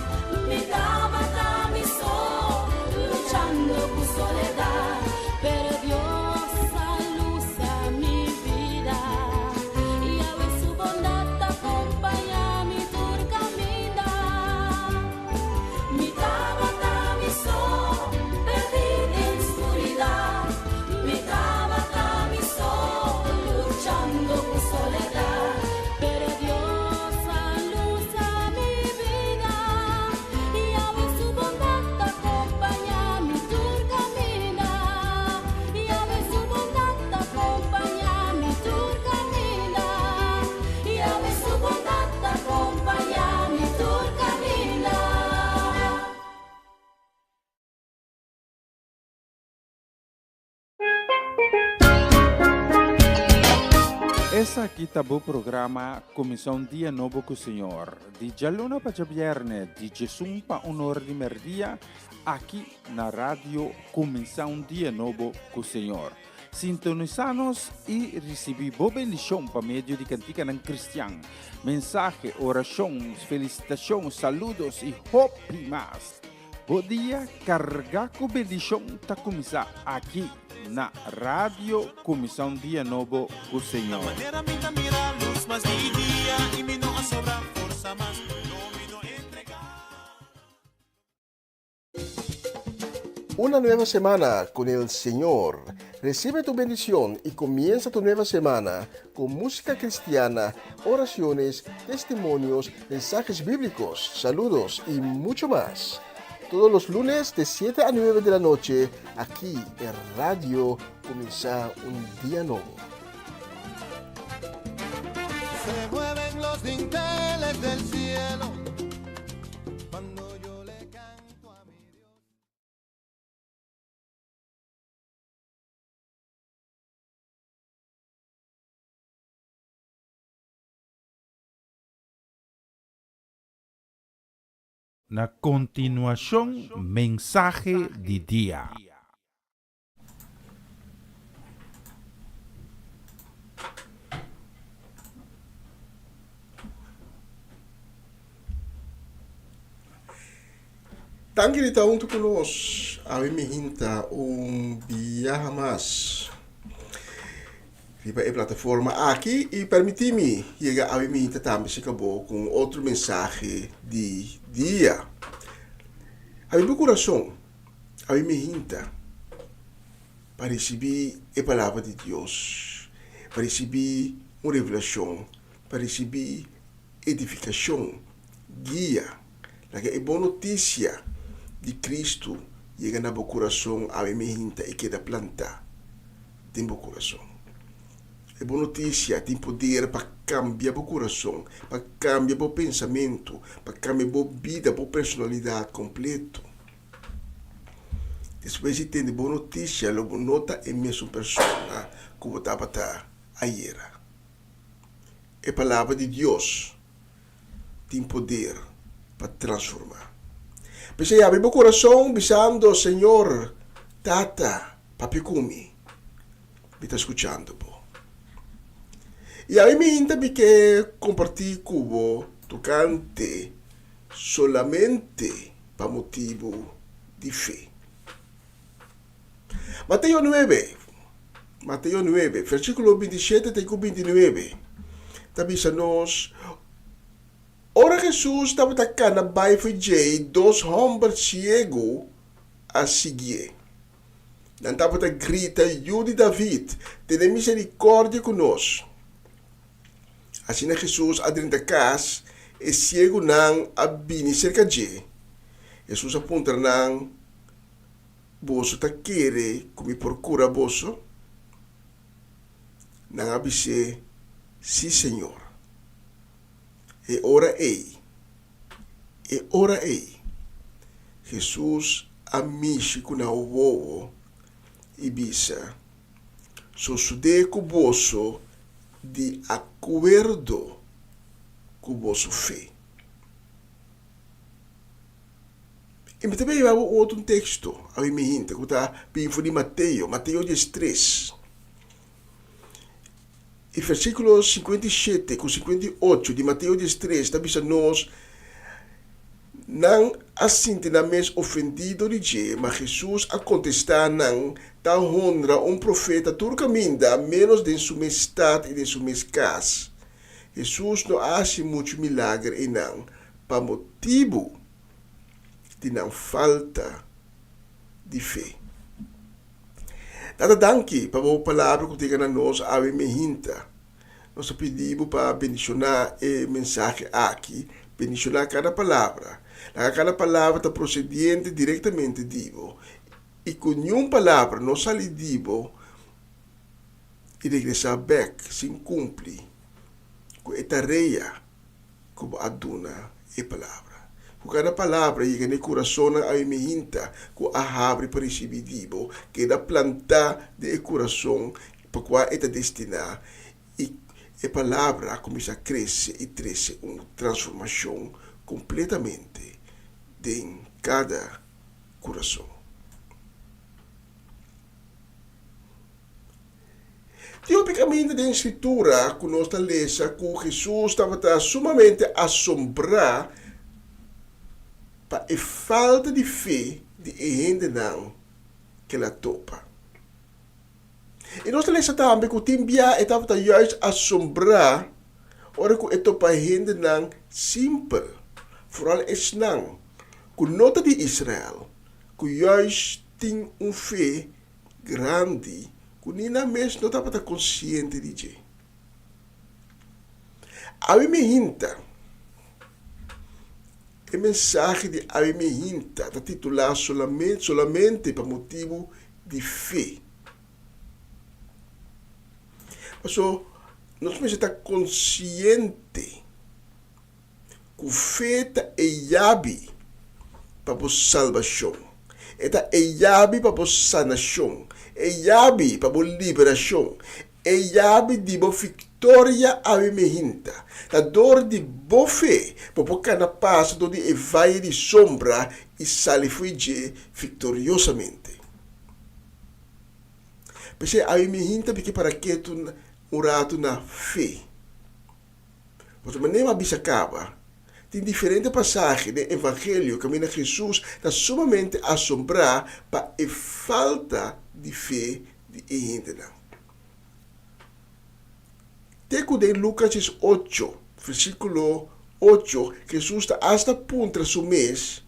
Mi tabata mi so, luchando ku soledat Pero Dios a lusa mi bida Yahweh su bondat ta kompañá mi tur kaminda Mi tabata mi so, perdí den skuridat Mi tabata mi so, luchando ku soledat Pero Dios a lusa mi bida Yahweh su bondat ta kompañá mi tur kaminda Yahweh su bondat ta kompañá mi tur kaminda Yahweh su bondat ta kompañá mi tur kaminda. Esaki ta bo programa Kuminsá un Dia Nobo ku Señor, di djaluna pa djabièrnè, di djesun pa un ora di mèrdia, aki na Radio Kuminsá un Dia Nobo ku Señor. Sintonisá nos i risibí bo bendishon pa medio di kantikanan kristian, mensahe, orashon, felisitashon, saludos i hopi mas. Bo dia kargá ku bendishon ta kuminsá aki na Radio Cuminsa un Dia Nobo cu Señor. Una nueva semana con el Señor. Recibe tu bendición y comienza tu nueva semana con música cristiana, oraciones, testimonios, mensajes bíblicos, saludos y mucho más. Todos los lunes de 7 a 9 de la noche, aquí en Radio Comienza un Día Nuevo. Se mueven los dinteles del cielo cuando yo le canto a mi Dios. Na kontinuashon mensahe di dia. Danki di ta huntu ku nos. Awe mi hinta un biaha mas riba e plataforma aki i permití mi yega awe mi hinta tambe si kabo ku un otro mensahe di dia. Awe bo kurason, awe mi hinta pa risibí e palabra di Dios, pa risibí un revelashon, pa risibí edifikashon, guia. Laga e bon notisia di Kristu yega na bo kurason awe mi hinta i keda plantá den bo kurason. E bon notisia tin poder pa kambia bo kurason, pa kambia bo pensamentu, pa kambia bo bida, bo personalidat kompleto. Despues di tende bon notisia lo bo no ta e mesun persona ku bo tabata ayera. E Palabra di Dios tin poder pa transformá. P'esei abri bo kurason bisando, Señor, Tata, papia ku mi. Mi ta skuchando bo. I ami mi hinta mi ke kompartí ku bo tokante solamente pa motibu di fe. Mateo nuebe, Mateo nuebe, versíkulo bintishete te ku bintinuebe, ta bisa nos, Ora Hesus tabata kana bai for djei, dos hòmber siegu a siguié. Nan tabata grita, Yu di David, tene miserikòrdia ku nos! Asina Hesus a drenta kas, e siegunan a bini serka dje. Hesus a puntra nan, Boso ta kere ku mi por kura boso? Nan a bis'é, Sí, Señor. E ora ei, e ora ei, Hesus a mishi ku nan wowo i bisa, Sosodé ku boso di akuerdo ku boso fe. I mi ta bin hiba bo otro un teksto, awe mi hinta, ku ta bin for di Mateo, Mateo diestres, i versíkulo 57 ku 58 di Mateo diestres ta bisa nos, Nan a sinti nan mes ofendido di dje, ma Hesus a kontestá nan, Ta honra un profeta tur kaminda, ménos den su mes stat i den su mes kas. Hesus no a hasi muchu milager einan pa motibu di nan falta di fe. Tata danki pa bo palabra ku ta yega na nos awe mehinta. Nos ta pidi bo pa bendishoná e mensahe aki, bendishoná kada palabra. Laga kada palabra ta prosediente direktamente di bo i ku niun palabra no sali di bo i regresá bèk sin kumpli ku e tarea ku bo a duna e palabra. Ku kada palabra yega na e kurasonnan awe mihinta ku a habri pa risibí di bo, keda plantá den e kurason pa kua e ta destiná, i e palabra a kuminsá krese i trese un transformashon kompletamente den kada kurason. Tin hopi kaminda den Skritura ku nos ta lesa ku Hesus tabata sumamente asombrá pa e falta di fe di e hendenan ku el a topa. I nos ta lesa tambe ku tin bia e tabata juist asombrá ora ku e topa hendenan simpel, foral esnan ku no ta di Israel, ku juist tin un fe grandi ku ni nan mes no tabata konsiente di dje. Awe mi hinta. E mensahe di awe mi hinta ta titulá Solamente pa motibu di fe. Paso nos mester ta konsiente ku fe ta e yabi pa bo salbashon, e ta e yabi pa bo sanashon, e yabi pa bo liberashon, e yabi di bo viktoria awe mehinta. Ta dor di bo fe bo por kana pasa dor di e vaye di sombra i sali fo'i dje viktoriosamente. P'esei awe mehinta mi ke para ketu un ratu na fe. Pasobra manera mi a bisa kaba, tin diferente pasahe den Evangelio kaminda Hesus ta sumamente asombrá pa e falta di fe di e hendenan. Te ku den Lukas 18, versíkulo 8, Hesus ta asta puntra su mes,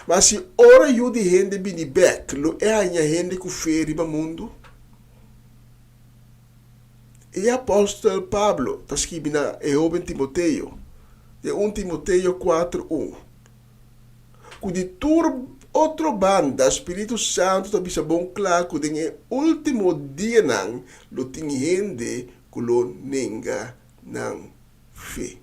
Ma si ora Yu di hende bini bèk, lo e haña hende ku fe riba mundu? E apòstel Pablo ta skibi na e hóben Timoteo, den un Timoteo kuater un, ku di tur otro banda spiritu santu ta bisa bon kla ku den e último dianan lo tin hende ku lo nenga nan fe.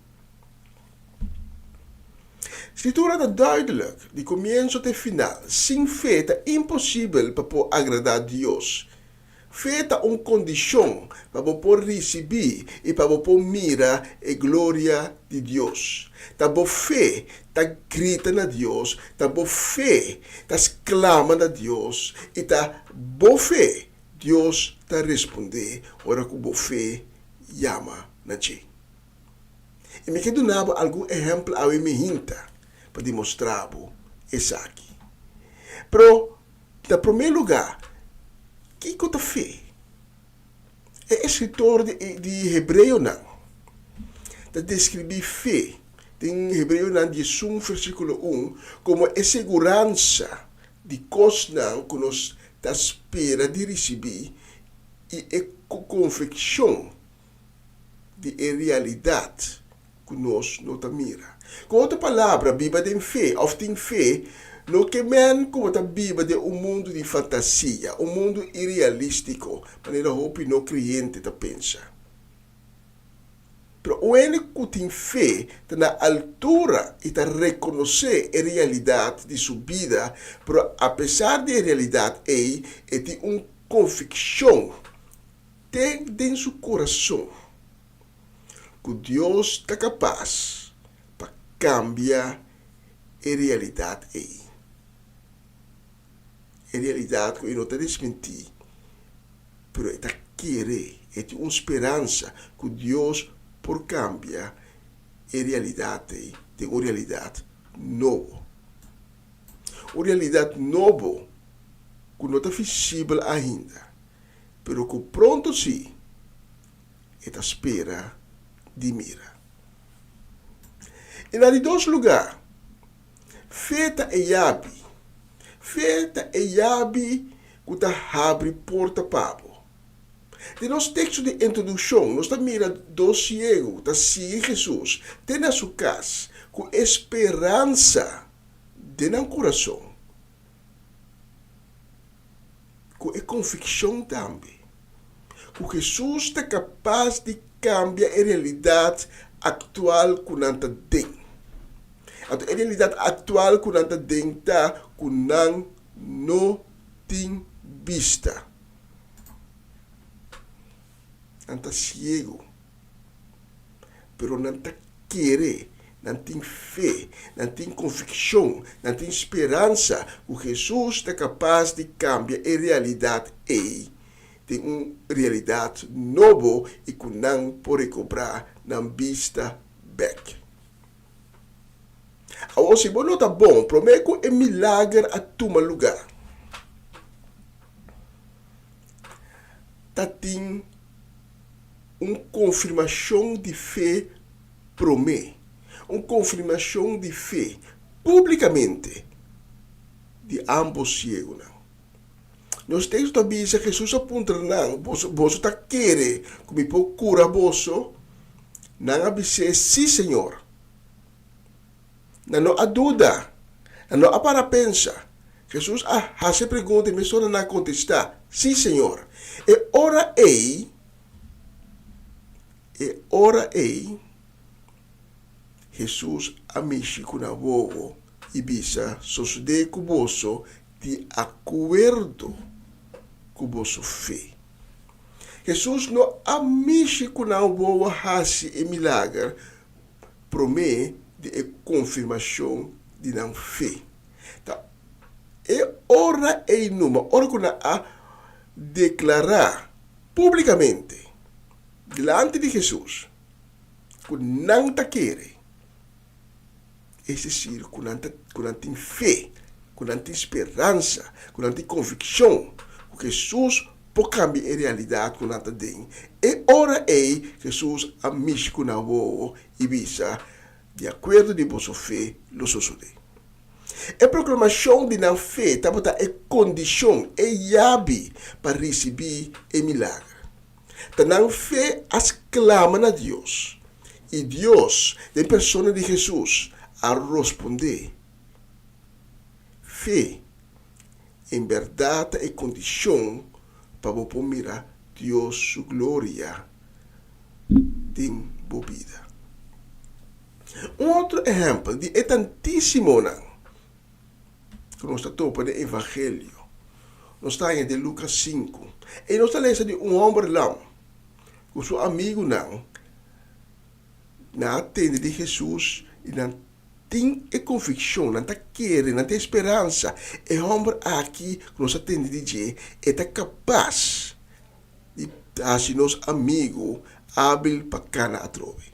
Skritura ta duidelik, di komienso te final, sin fe ta imposibel pa por agradá Dios. Fe ta un kondishon pa bo por risibí i pa bo por mira e gloria di Dios. Ta bo fe ta grita na Dios, ta bo fe ta sklama na Dios i ta bo fe Dios ta respondé ora ku bo fe yama na dje. I mi ke duna bo algun ehèmpel awe mi hinta pa demostrá bo esaki. Pero Na promé lugá, kiko ta fe? E eskritor di Hebreonan ta deskribí fe den Hebreonan 11 versíkulo 1 komo e seguransa di kosnan ku nos ta spera di risibí i e konvikshon di e realidat ku nos no ta mira. Ku otro palabra, biba den fe òf tin fe no ke men ku bo ta biba den un mundu di fantasia, un mundu irealístiko, manera hopi no kreyente ta pensa. Pero un hende ku tin fe ta na altura i ta rekonosé e realidat di su bida, pero apesar di e realidat ei, e tin un konvikshon te den su kurason. ku Dios ta kapas pa kambia e realidat ei. E realidat ku e no ta desmentí, pero e ta kere, e tin un speransa ku Dios por kambia e realidat ei den un realidat nobo. Un realidat nobo ku no ta visibel ainda, pero ku pronto sí e ta spera di mira. I na di dos lugá, fe ta e yabi. Fe ta e yabi ku ta habri porta pa bo. Den nos teksto di introdukshon nos ta mira dos siegu ta sigui Hesus te na su kas ku e speransa den nan kurason. Ku e konvikshon tambe ku Hesus ta kapas di kambia e realidat aktual ku nan ta den. Anto e realidat aktual ku nan ta den ta ku nan no tin bista. Nan ta siegu. Pero nan ta kere, nan tin fe, nan tin konvikshon, nan tin speransa ku Hesus ta kapas di kambia e realidat ei den un realidat nobo i ku nan por rekobrá nan bista bèk. Awor, si bo nota bon, promé ku e milager a tuma lugá, ta tin un konfirmashon di fe promé, un konfirmashon di fe públikamente di ámbos siegunan. Nos teksto ta bisa, Hesus a puntra nan, Boso, boso ta kere ku mi por kura boso? Nan a bis'é, Sí, Señor. Nan no a duda, nan no a para pensa. Hesus a hasi e pregunta i mesora nan a kontestá, Sí, Señor. E ora ei, e ora ei, Hesus a mishi ku nan wowo i bisa, Sosodé ku boso di akuerdo ku boso fe. Hesus no a mishi ku nan wowo hasi e milager promé di e konfirmashon di nan fe. Ta e ora ei numa, ora ku nan a deklará públikamente dilanti di Hesus ku nan ta kere, es desir ku nan ta ku nan tin fe, ku nan tin speransa, ku nan tin konvikshon ku Hesus por kambia e realidat ku nan ta den. E ora ei Hesus a mishi ku nan wowo i bisa, Di akuerdo di boso fe lo sosodé. E proklamashon di nan fe tabata e kondishon, e yabi pa risibí e milager. Ta nan fe a sklama na Dios, i Dios, den persona di Hesus, a rospondé. Fe, en bèrdat ta e kondishon pa bo por mira Dios su gloria den bo bida. Un otro ehèmpel di e tantísimonan ku nos ta topa den Evangelio, nos ta haña den Lukas sinku. Ei nos ta lesa di un hòmber lam ku su amigunan nan a tende di Hesus i nan tin e konvikshon, nan ta kere, nan tin e speransa, e hòmber aki ku nos a tende di dje, e ta kapas di hasi nos amigu ábil pa kana atrobe.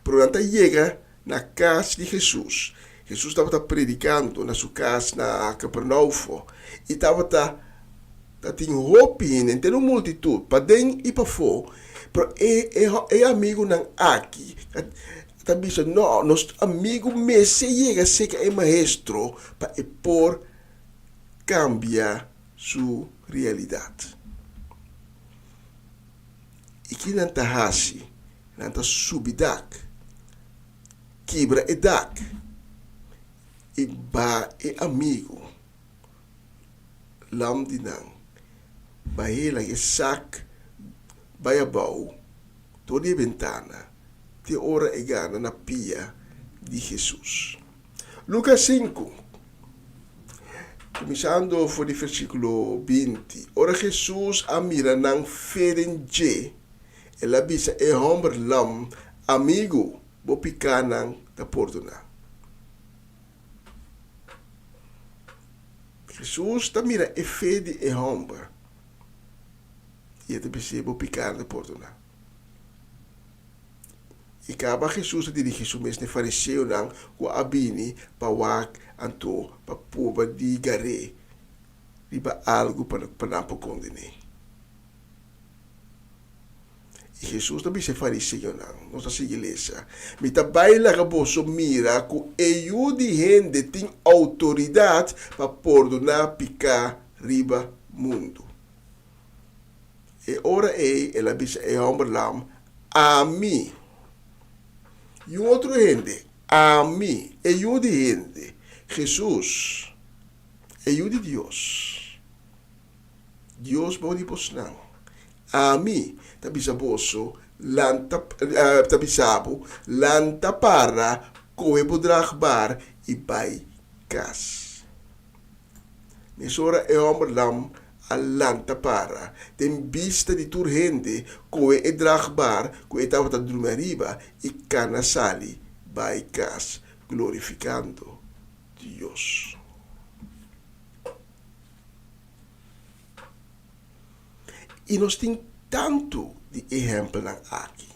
Pero nan ta yega na kas di Hesus. Hesus tabata predikando na su kas na Kapernaufo i tabata ta tin hopi hende, henter un multitut, paden i pafó. Pero e e amigunan aki ta bisa, No, nos amigu mester yega serka e maestro pa e por kambia su realidat. I ki nan ta hasi? Nan ta subi dak, kibra e dak i ba e amigu lam di nan, bah'é laga e sak bai abou dor di e bentana te ora e gana na pia di Hesus. Lukas sinku, kuminsando for di versíkulo 20, Ora Hesus a mira nan fe den dje, El a bisa e hòmber lam, Amigu, bo pikánan ta pordoná. Hesus ta mira e fe di e hòmber i e ta bis'é, Bo pikánan ta pordoná. I kaba Hesus a dirigí su mes na e fariseonan ku a bini pa wak anto pa purba di gar'é riba algu pa nan por konden'é. I Hesus ta bisa e fariseonan, nos ta sigui lesa, Mi ta bai laga boso mira ku e Yu di hende tin outoridat pa pordoná piká riba mundu. E ora ei el a bisa e hòmber lam, Ami. I un otro hende, Ami, e Yu di hende, Hesus, e Yu di Dios. Dios bou di bosnan. Ami ta bisa boso, lanta, ta bisa bo, lanta para, kohe bo draagbaar i bai kas. Mesora e hòmber lam a lanta para, den bista di tur hende, kohe e draagbaar ku e tabata drumi ariba i kana sali bai kas, glorifikando Dios. I nos tin tantu di ehèmpelnan aki.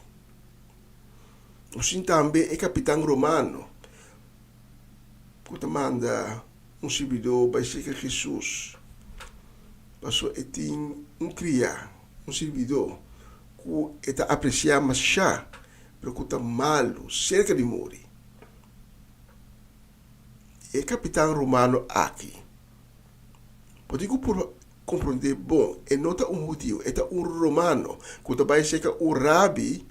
Nos tin tambe e kapitan romano ku ta manda un sirbidó bai serka Hesus pasobra e tin un kriá. un sirbidó ku e ta apresiá mashá, pero ku ta malu, serka di muri. E kapitan romano aki bo tin ku purba komprondé bon, e no ta un hudiu, e ta un romano ku ta bai serka un rabi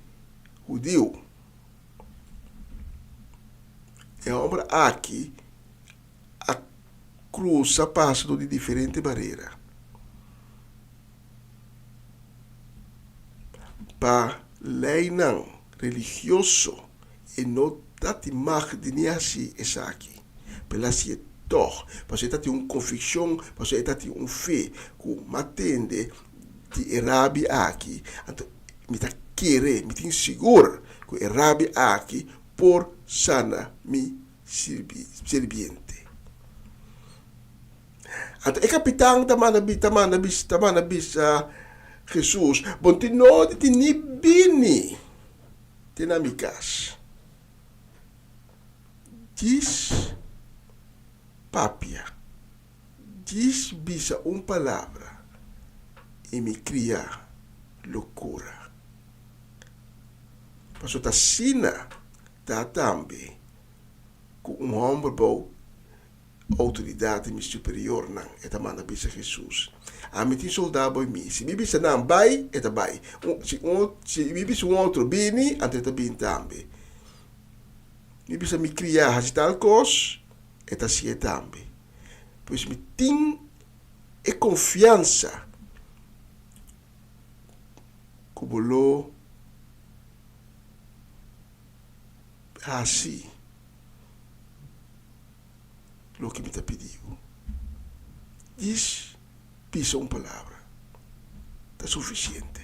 hudiu. E hòmber aki a krusa pasa dor di diferente barera pa leinan religioso e no ta tin mag di ni hasi esaki, pero el a hasié tòg, pasobra e ta tin un konvikshon, pasobra e ta tin un fe ku m'a tende di e rabi aki, anto mi ta kere, mi tin sigur ku e rabi aki por sana mi sirbiente. Anto e kapitan ta manda ta manda ta manda bisa Hesus, Bo tin nodi di ni bini te na mi kas. Djis papia, djis bisa un palabra i mi kria lo kura. Pasobra ta asina ta tambe ku un hòmber bou outoridat di mi superiornan, e ta manda bisa Hesus. Ami tin soldá bou mi. Si mi bisa nan, Bai, e ta bai. Si un, si mi bisa un otro, Bini, anto e ta bini tambe. Mi bisa mi kriá, Hasi tal kos, e ta hasié tambe. Pues mi tin e konfiansa ku bo lo hasi. Loke mi ta pidi bo. Djis bisa un palabra ta sufisiente.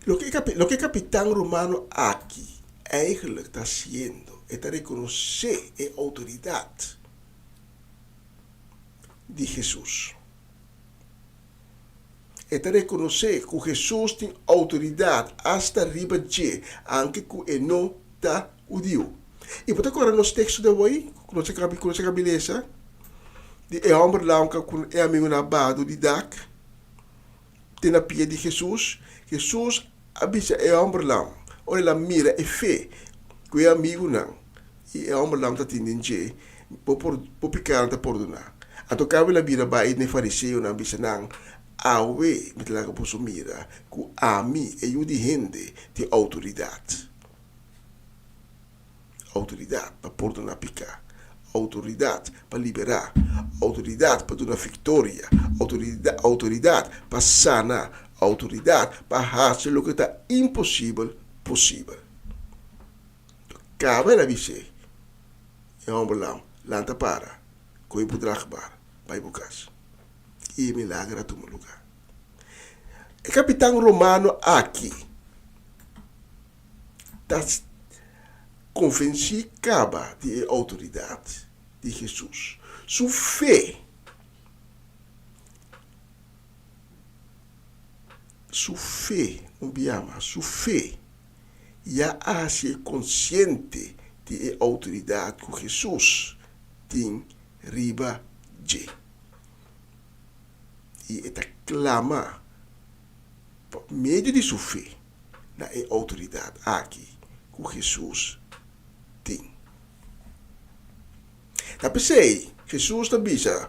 Loke e loke e kapitan romano aki eigenlijk ta hasiendo, e ta rekonosé e outoridat di Hesus. E ta rekonosé ku Hesus tin outoridat asta riba dje, anke ku e no ta hudiu. I bo ta kòrda nos teksto di awoi ku nos a kabi ku nos a kabi lesa di e hòmber launka ku e amigunan a badu di dak te na pia di Hesus? Hesus a bisa e hòmber lam ora el a mira e fe ku e amigunan i e hòmber lam ta tin den dje, Bo por bo pikanan ta pordoná. Anto kabe el a bira bai na e fariseonan bisa nan, Awe mi ta laga boso mira ku ami, e Yu di hende, tin outoridat. Outoridat pa pordoná piká, outoridat pa liberá, outoridat pa duna viktoria, outoridat pa sana, outoridat pa hasi loke ta imposibel posibel. Kaba el a bis'é, E hòmber lam, lanta para, kohe bo dragbar, bai bo kas. I e milager a tuma lugá. E kapitan romano aki ta konvensí kaba di e outoridat di Hesus. Su fe, su fe, un bia mas, su fe ya a hasié konsiente di e outoridat ku Hesus tin riba dje. I e ta klama pa medio di su fe na e outoridat aki ku Hesus tin. Ta p'esei Hesus ta bisa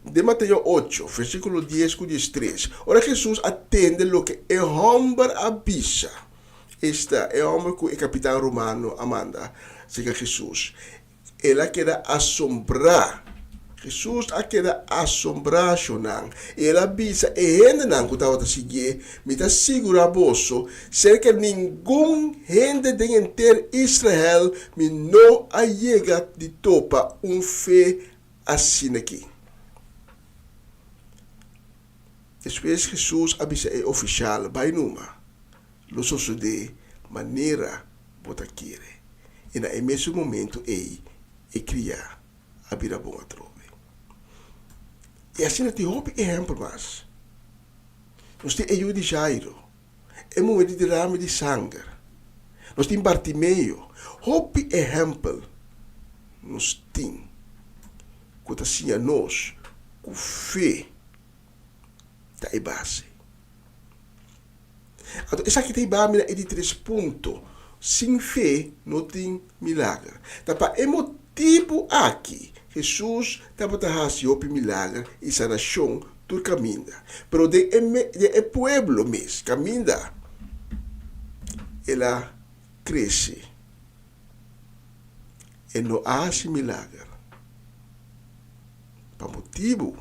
den Mateo ocho, versíkulo dies ku diestres, ora Hesus a tende loke e hòmber a bisa, esta, e hòmber ku e kapitan romano a manda serka Hesus, El a keda asombrá. Hesus a keda asombrá, shonnan, i el a bisa e hendenan ku tabata siguié, Mi ta sigurá boso, serka ningun hende den henter Israel mi no a yega di topa un fe asin'akí. Despues Hesus a bisa e ofishal, Bai numa, lo sosodé manera bo ta kere. I na e mesun momentu ei e kriá a bira bon atrobe. I asina tin hopi ehèmpel mas. Nos tin e yu di Jairo, e muhé di derame di sanger, nos tin Bartimeo. Hopi ehèmpel nos tin ku ta siña nos ku fe. ta e base. Anto esaki ta hiba mi na e di tres punto, sin fe no tin milager. Ta pa e motibu aki Hesus tabata hasi hopi milager i sanashon tur kaminda. Pero den e den e pueblo mes kaminda el a krese, e no a hasi milager pa motibu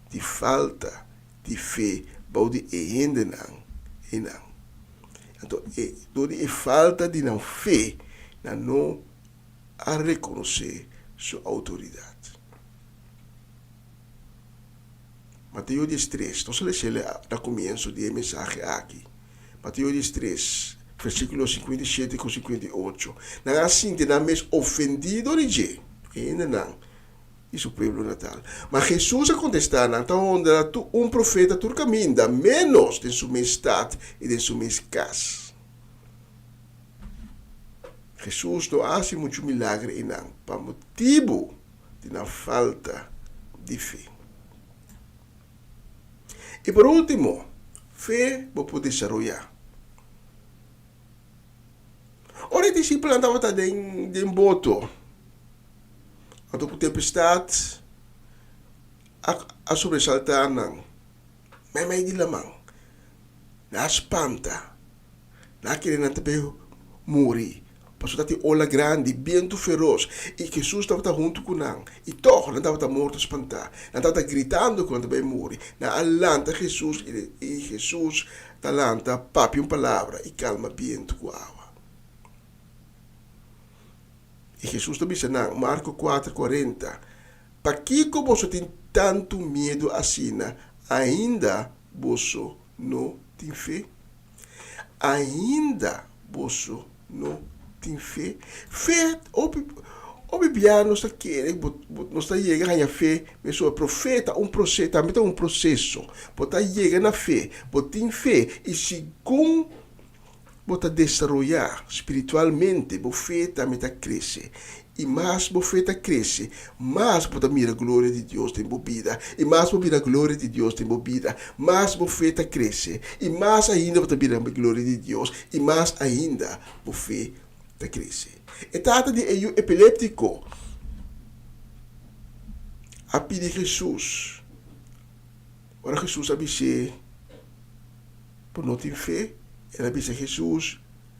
di falta di fe bou di e hendenan einan. Anto e dor di e falta di nan fe, nan no a rekonosé su outoridat. Mateo diestres, nos a lesa el na komienso di e mensahe aki. Mateo diestres, versíkulo 57 ku 58. Nan a sinti nan mes ofendí dor di dje, e hendenan di su pueblo natal. Ma Hesus a kontestá nan, Ta honra tur un profeta tur kaminda, ménos den su mes stat i den su mes kas. Hesus no a hasi muchu milager einan pa motibu di nan falta di fe. I por último, fe bo por desaroyá. Ora e disipelnan tabata den den boto, anto ku tempestat a a sobresaltá nan meimei di laman, nan a spanta, nan a kere nan ta bay muri, pasobra tatin ola grandi, bientu feros, i Hesus tabata huntu ku nan, i tòg nan tabata morto spantá, nan tabata gritando ku nan ta bay muri. Nan a lanta Hesus i Hesus ta lanta papia un palabra i kalma bientu ku awa. I Hesus ta bisa nan, Marko kuater, kuarenta, Pakiko boso tin tantu miedu asina? Ainda boso no tin fe? Ainda boso no tin fe? Fe, hopi, hopi bia nos ta kere, nos ta yega haña fe mesora, pero fe ta un prose, tambe ta un proseso. Bo ta yega na fe, bo tin fe, i segun bo ta desaroyá spiritualmente, bo fe tambe ta krese. I mas bo fe ta krese, mas bo ta mira gloria di Dios den bo bida. I mas bo mira gloria di Dios den bo bida, mas bo fe ta krese. I mas ainda bo ta mira gloria di Dios, i mas ainda bo fe ta krese. E tata di e yu epiléptiko a pidi Hesus. Ora Hesus a bis'é, Bo no tin fe? El a bisa Hesus,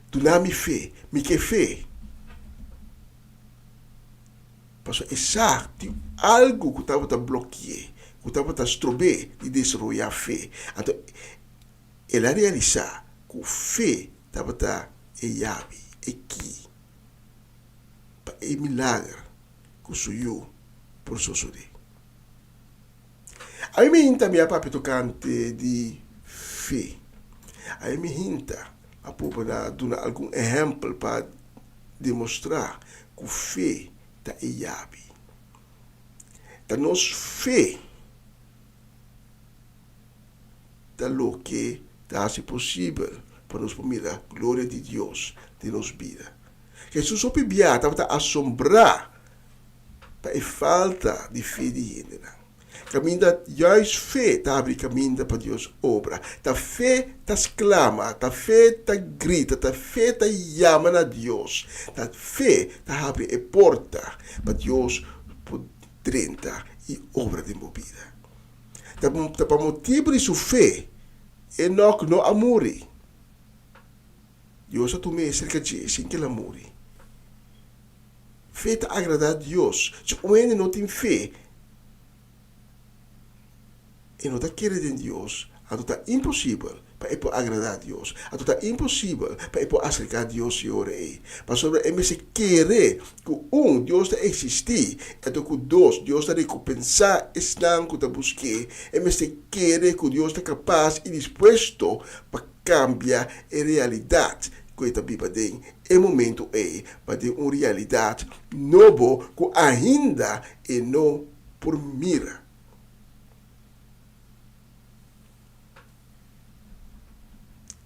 Duna mi fe, mi ke fe. Pasobra e sa tin algu ku tabata bloki'é, ku tabata strob'é di desaroyá fe. Anto el a realisá ku fe tabata e yabi, e ki, pa e milager ku su yu por sosodé. Ami mi hinta mi a papia tokante di fe. Ami mi hinta a purba na duna algun ehèmpel pa demostrá ku fe ta e yabi. Ta nos fe ta loke ta hasi posibel pa nos por mira gloria di Dios den nos bida. Hesus hopi bia tabata asombrá pa e falta di fe di hendenan. Kaminda juist fe ta habri kaminda pa Dios obra. Ta fe ta sklama, ta fe ta grita, ta fe ta yama na Dios. Ta fe ta habri e porta pa Dios por drenta i obra den bo bida. Ta pa motibu di su fe Enok no a muri. Dios a tum'é serka dje sin ku el a muri. Fe ta agradá Dios. Si un hende no tin fe, e no ta kere den Dios, anto ta imposibel pa e por agradá Dios. Anto ta imposibel pa e por aserká Dios e ora ei. Pasobra e mester kere ku, un, Dios ta eksistí, anto ku, dos, Dios ta rekompensá esnan ku ta busk'é. E mester kere ku Dios ta kapas i dispuesto pa kambia e realidat ku e ta biba den e momento ei pa den un realidat nobo ku ainda e no por mira.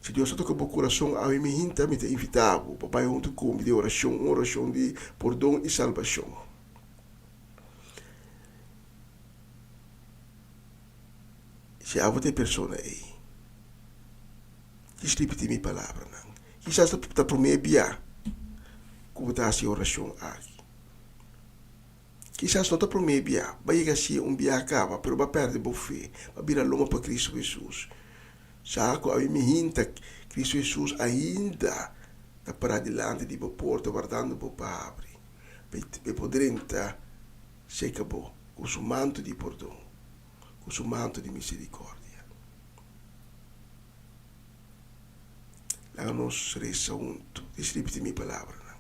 Si Dios a toka bo kurason awe mi hinta, mi ta invitá bo pa bai huntu ku mi den orashon, un orashon di pordon i salbashon. Si abo ta e persona ei, kis ripití mi palabranan. Kisas ta promé bia ku bo ta hasi e orashon aki. Kisas no ta promé bia, bo a yega hasié un bia kaba, pero bo a pèrdè bo fe, bo a bira loma pa Kristu Hesus. Sa ku awe mi hinta Kristu Hesus ainda ta pará dilanti di bo porta wardando bo pa habri, pa e por drenta serka bo ku su manto di pordon, ku su manto di miserikordia. Laga nos resa huntu. Dis ripiti mi palabranan.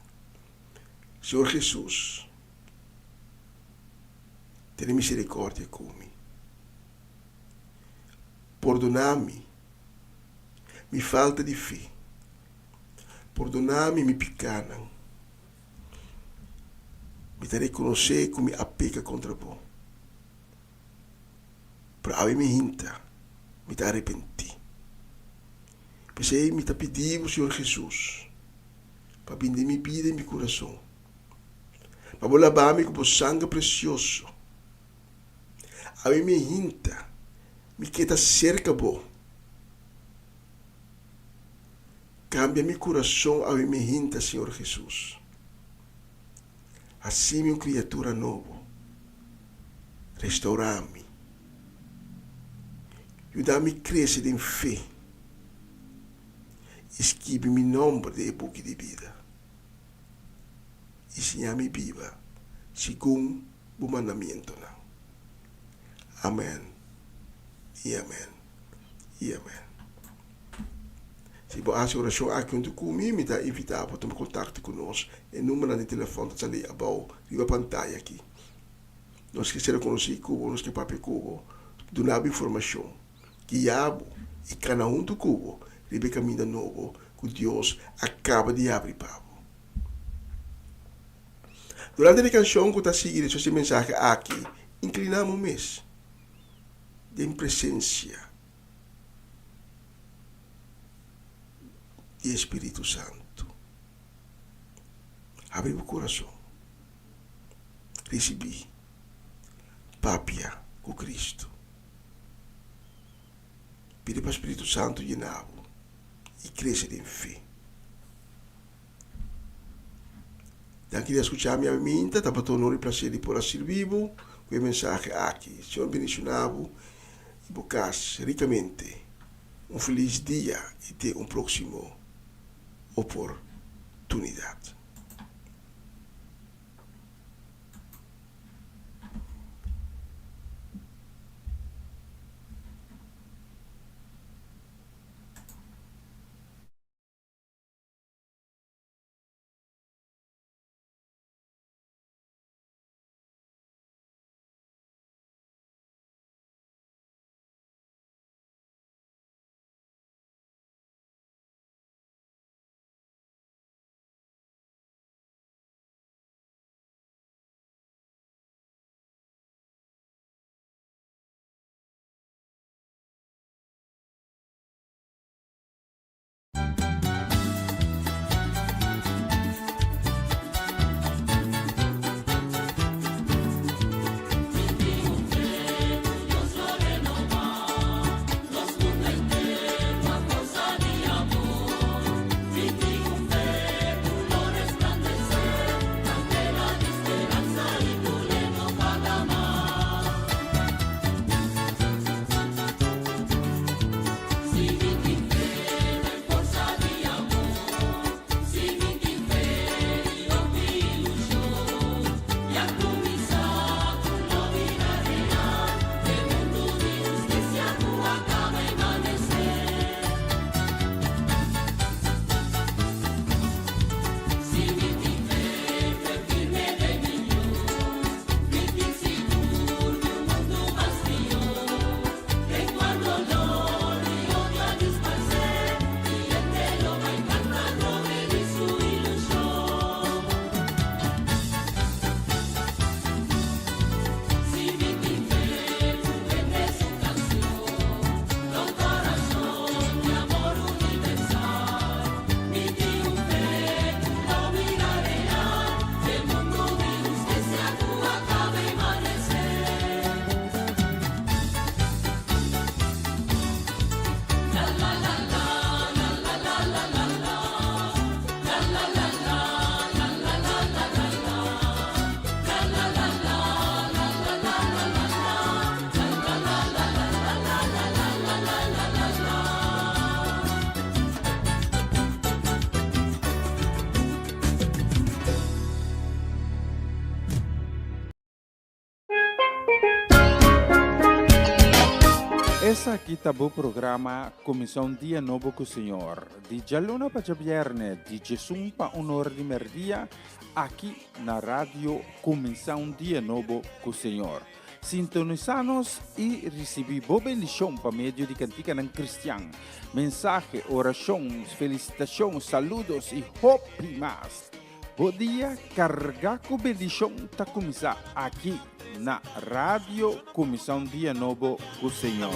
Señor Hesus, tene miserikordia ku mi. Pordoná mi mi falta di fe. Pordoná mi mi pikánan. Mi ta rekonosé ku mi a peka kontra bo. Pero awe mi hinta, mi ta arepentí. P'esei mi ta pidi bo, Señor Hesus, pa bini den mi bida i mi kurason, pa bo labá mi ku bo sanger presioso. Awe mi hinta, mi ke ta serka bo. Kambia mi kurason awe mi hinta, Señor Hesus. Hasi mi un kriatura nobo. Restaurá mi. Yuda mi krese den fe i skibi mi nòmber den e buki di bida. I siña mi biba segun bo mandamientonan. Amèn i amèn i amèn. Si bo hasi orashon aki huntu ku mi, mi ta invitá bo tuma kontakto ku nos. E numbernan di telefòn ta sali abou riba pantaya aki. Nos ke sera konosí ku bo, nos ke papia ku bo, duna bo informashon, guia bo i kana huntu ku bo riba e kaminda nobo ku Dios a kaba di habri pa bo. Durante di kanshon ku ta sigui despues di e mensahe aki, inkliná bo mes den presensia di e Spiritu Santu. Habri bo kurason, risibí, papia ku Kristu. Pidi pa Spiritu Santu yena bo i krese den fe. Danki di a skucha mi awe minta, tabata honor i plaser di por a sirbi bo ku e mensahe aki. Señor bendishoná bo i bo kas rikamente. Un felis dia i te un próksimo oportunidat. Esaki ta bo programa Kuminsá un Dia Nobo ku Señor, di djaluna pa djabièrnè di djesun pa un ora di mèrdia, aki na Radio Kuminsá un Dia Nobo ku Señor. Sintonisá nos i risibí bo bendishon pa medio di kantikanan kristian, mensahe, orashon, felisitashon, saludos i hopi mas. Bo dia kargá ku bendishon ta kuminsá aki na Radio Kuminsá un Dia Nobo ku Señor.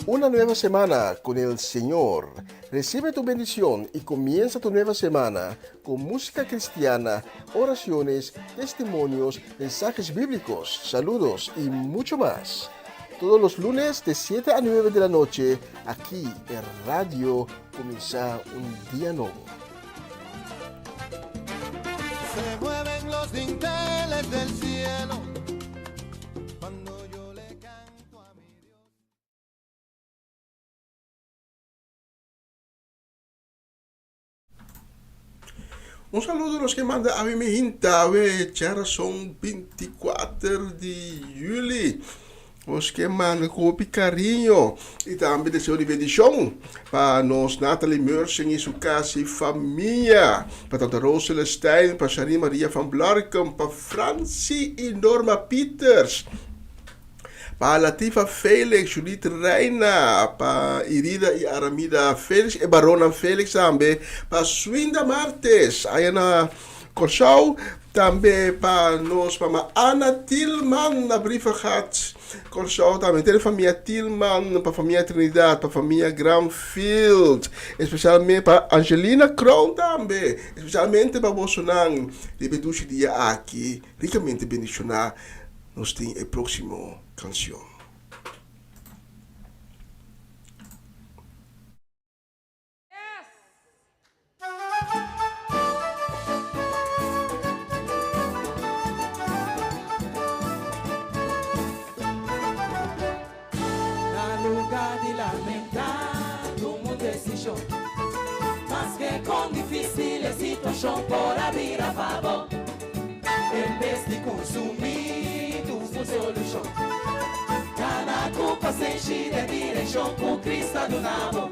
Una nueva semana con el Señor. Recibe tu bendición y comienza tu nueva semana con música cristiana, oraciones, testimonios, mensajes bíblicos, saludos y mucho más. Todos los lunes de 7 a 9 de la noche, aquí en Radio Comienza un Día Nuevo. Se mueven los dinteles del cielo cuando yo le canto a mi Dios. Un saludo nos ke manda awe mi hinta awe djarason 24 di juli. Nos ke manda ku hopi kariño i tambe deseo di bendishon pa nos Natalie Mersen i su kas i famia, pa Tante Roos Celestijn, pa Shani Maria van Blarkum, pa Francie i Norma Pieters. Pa Latifa Felix, Judith Reina, pa Irida i Aramida Felix, e baronnan Felix tambe, pa Swinda Martes, aya na Kòrsou, tambe pa nos mama Ana Tilman na Brievengat, Kòrsou tambe, henter e famia Tilman, pa famia Trinidad, pa famia Granfield, espesialmente pa Angelina Kroon tambe, espesialmente pa bosonan riba e dushi dia aki, rikamente bendishoná. Nos tin e próximo canción. Na lugar di lamentá, tuma un desishon. Maske kon difísil e situashon por a bira pa bo. En bes di kunsumí, tuma un solushon. Kana ku pasenshi den direkshon ku Kristu a duna bo.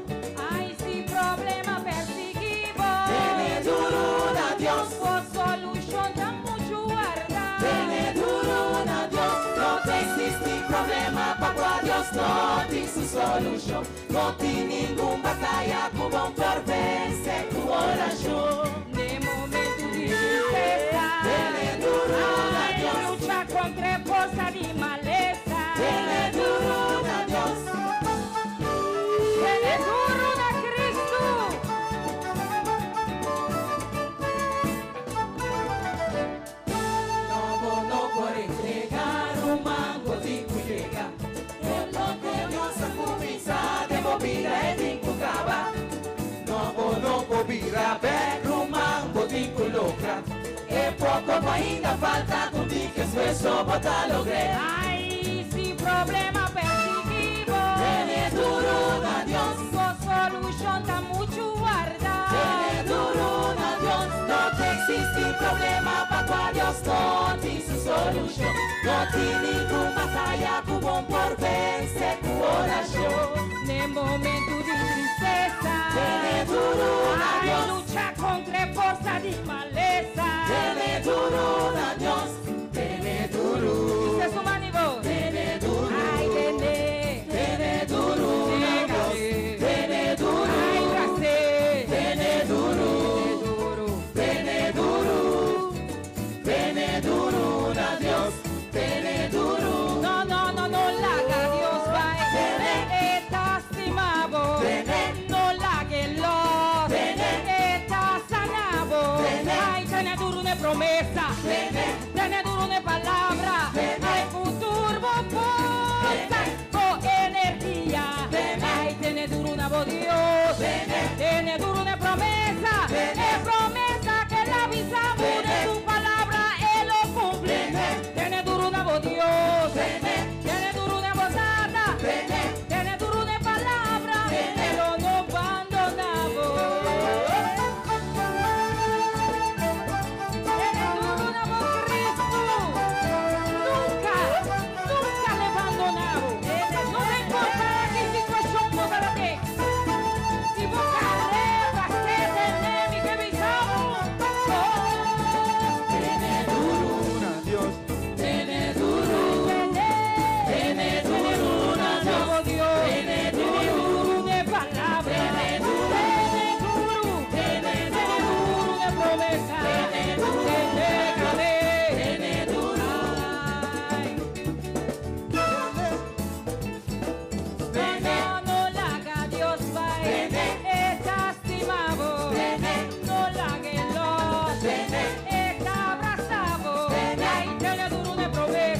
Ai si problema persiguí bo. Tene duru na Dios. Bo solushon ta muchu warda. Tene duru na Dios. No ta eksistí problema pa kua Dios no tin su solushon. No tin ningun bataya ku bon por vense ku orashon. Den momentu di tristesa. Tene duru na Ai Dios. lucha kontra e forsa di malesa. Tene duru na Dios. Tene duru na Kristu. No, bo no por entregá, ruman, bo tin ku yega. E loke Dios a kuminsá den bo bida e tin ku kaba. No, bo no por bira bèk, ruman, bo tin ku logra. E poko ku ainda falta, ku tiki esfuerso bo ta logr'é. Ai, si problema persiguí bo. Tene duru na Dios. Bo solushon ta muchu warda. Tene duru na Dios. No ta eksistí problema pa kua Dios no tin su solushon. No tin ningun bataya ku bon por vense ku orashon. Den momentu di tristesa. Tene duru na Ai, Dios. lucha kontra e forsa di malesa. Tene duru na Dios. Tene duru. Hisa su man i bo. Tene duru. Ai, tene. Tene duru na Dios. Tene duru. Ai, bras'é. Tene duru. Tene duru. Tene duru. Tene duru na Dios. Tene duru. No, no, no, no laga.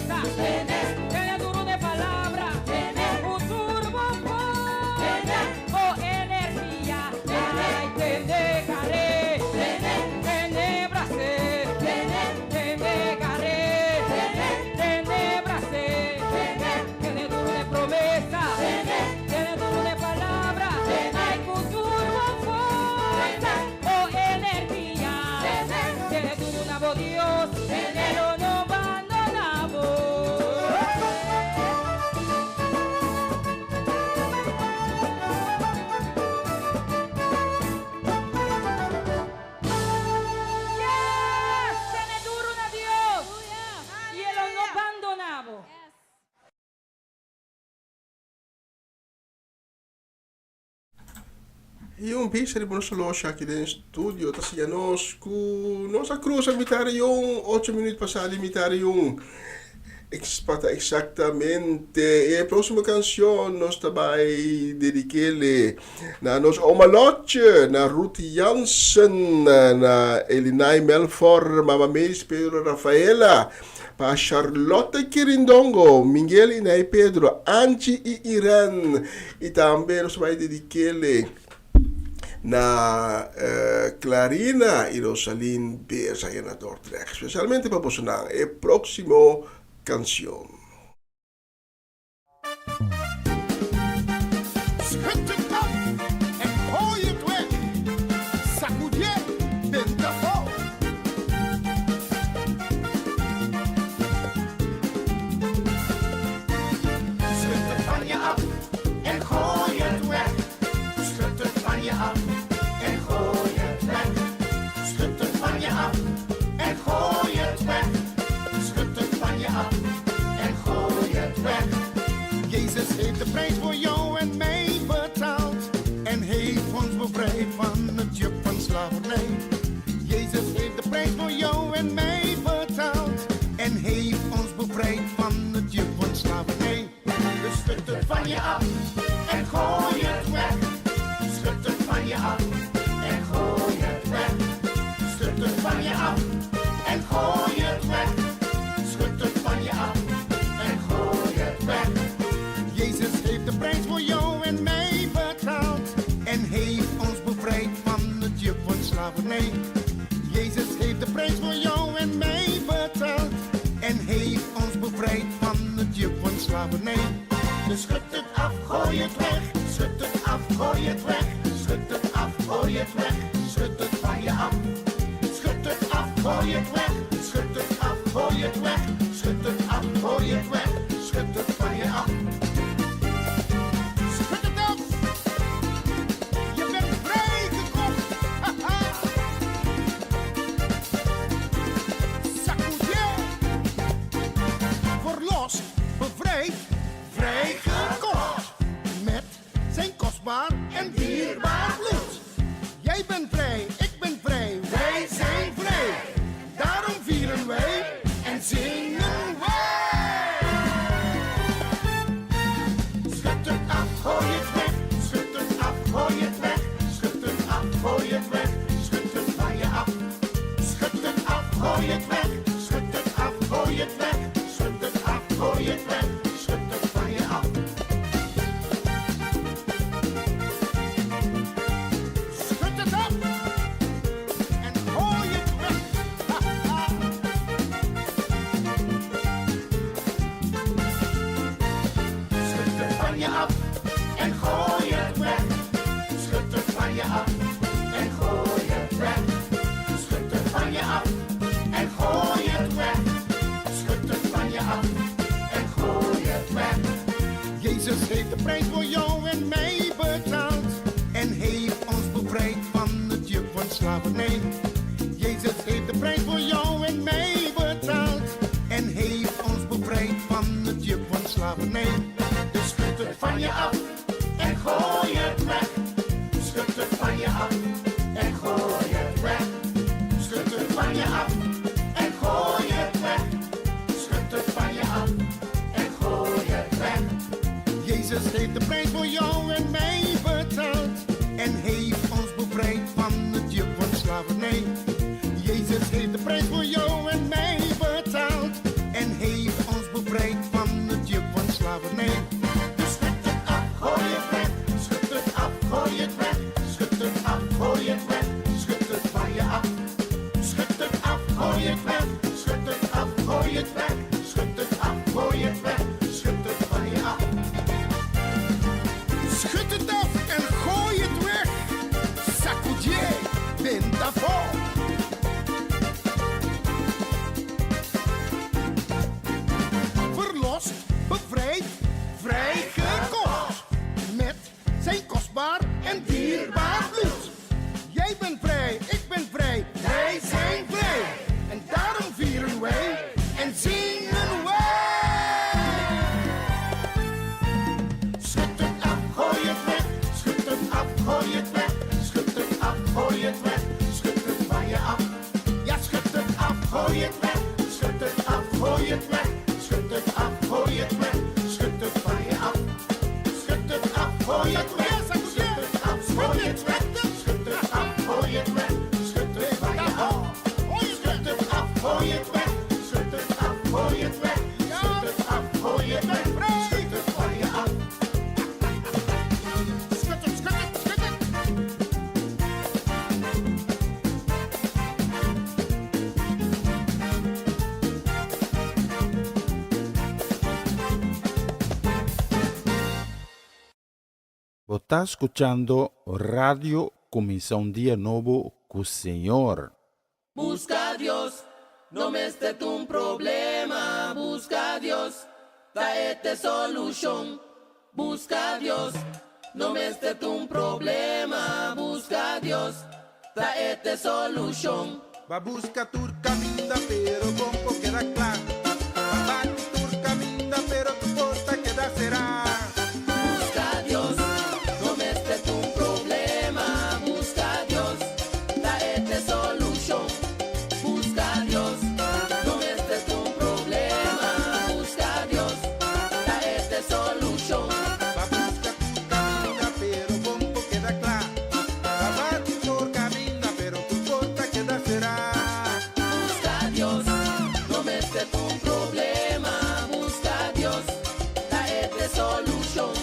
promesa. Tene duru den palabra. Ku tur bo forsa, bo energia. Ai, tene gar'é. Tene bras'é. Tene gar'é. Tene bras'é. Tene duru den promesa. Tene duru den palabra. Ai, ku tur bo forsa, bo energia. Tene duru na bo Dios. E lo no bandoná bo. Yes! Tene duru na Dios i e lo no bandoná bo. I un bista riba nos loshi aki den studio ta siña nos ku nos a krusa mitar di un, ocho minüt pasá di mitar di un. Pa ta eksaktamente e próksimo kanshon nos ta bai dedik'é na nos oma Lotje, na Ruth Jansen, na Elinay Melfor, Mama Meis, Pedro Rafaela, Pa Charlotte Kirindongo, Miguel y Nay Pedro, Angie y Irene. Y tambe nos bai dedikele na Clarina y Rosalyn Beers aya na Dordrecht. Specialmente pa bosonan e proximo cancion. Schud het af en gooi het weg. Sacudié benta afó. Schud het van je af en gooi het weg. Schud het van je af en gooi het weg. Schud het van je af en gooi het weg. Schud het van je af en gooi het weg. Jezus heeft de prijs voor jou en mij betaald. En heeft ons bevrijd van het juk van slavernij. Jezus heeft de prijs voor jou en mij betaald. En heeft ons bevrijd van het juk van slavernij. Dus schud het van je af en gooi het weg. Schud het van je af en gooi het weg. Schud het van je af en gooi het weg. Schud het van je af en gooi het weg. Jezus heeft de prijs voor jou en mij betaald. En heeft ons bevrijd van het juk van slavernij. Jezus heeft de prijs voor jou en mij betaald. En heeft ons bevrijd van het juk van slavernij. Dus schud het af, gooi het weg. Schud het af, gooi het weg. Schud het af, gooi het weg. Schud het van je af. Schud het af, gooi het weg. Schud het af, gooi het weg. Schud het af, gooi het weg. Schud het van je af. Schud het af. Je bent vrijgekocht. Haha. Sacudié. Verlost, bevrijd, vrijgekocht. Met zijn kostbaar en dierbaar bloed. Jij bent vrij, ik ben vrij, wij zijn vrij. Daarom vieren wij en zingen wij. Schud het af, gooi het weg. Schud het af, gooi het weg. Schud het af, gooi het weg. Schud het van je af. Schud het af, gooi het weg. Schud het af, gooi het weg. Schud het af, gooi het weg. Schud het van je af. Schud het af en gooi het weg. Ha, ha. Schud het van je af en gooi het weg. Schud het van je af en gooi het weg. Schud het van je af en gooi het weg. Schud het van je af en gooi het weg. Jezus heeft de prijs voor jou en mij betaald. En heeft ons bevrijd van het juk van slavernij. Jezus heeft de prijs voor jou en mij betaald. En heeft ons bevrijd van het juk van slavernij. Dus schud het van je af en gooi het weg. Schud het van je af en gooi het weg. Schud het van je af en gooi het weg. Schud het van je af en gooi het weg. Jezus heeft de prijs voor jou en mij betaald. En heeft ons bevrijd van het juk van slavernij. Jezus heeft de prijs voor jou en mij betaald. En heeft ons bevrijd. Bevrijd van het juk van slavernij. Dus schud het af, gooi het weg. Schud het af, gooi het weg. Schud het af, gooi het weg. Schud het van je af. Schud het af, gooi het weg. Schud het af, gooi het weg. Schud het af, gooi het weg. Schud het van je af. Schud het af en gooi het weg. Sacudié, benta afó. Verlost, bevrijd, vrijgekocht. Met zijn kostbaar en dierbaar bloed. Jij bent vrij, ik ben vrij, wij zijn vrij. En daarom vieren wij en zingen wij. Schud het af, gooi het weg. Schud het af, gooi het weg. Schud het af, gooi het weg. Schud het van je af. Ja, schud het af, gooi het weg. Schud het af, gooi het weg. Schud het af, gooi het weg. Schud het van je af. Schud het af, gooi het weg. Schud het af, gooi het weg. Schud het af, gooi het weg. Schud het van je af. Schud het af, gooi het weg. Schud het af, gooi het weg. Schud het af, gooi het weg. Schud het van je af. Schud het, schud het, schud het. Bo ta skuchando Radio Kuminsá un Dia Nobo ku Señor. Buska Dios, no mester un problema. Buska Dios, ta e ta solushon. Buska Dios, no mester un problema. Buska Dios, ta e ta solushon. B'a buska tur kaminda, pero bo n' por keda kla. B'a bati tur kaminda, pero tur porta a keda será. Buska Dios, no mester un problema. Buska Dios, ta e ta solushon. Buska Dios, no mester un problema. Buska Dios, ta e ta solushon. B'a buska tur kaminda, pero bo n' por keda kla. B'a bati tur kaminda, pero tur porta a keda será. Buska Dios, no mester un problema. Buska Dios, ta e ta solushon.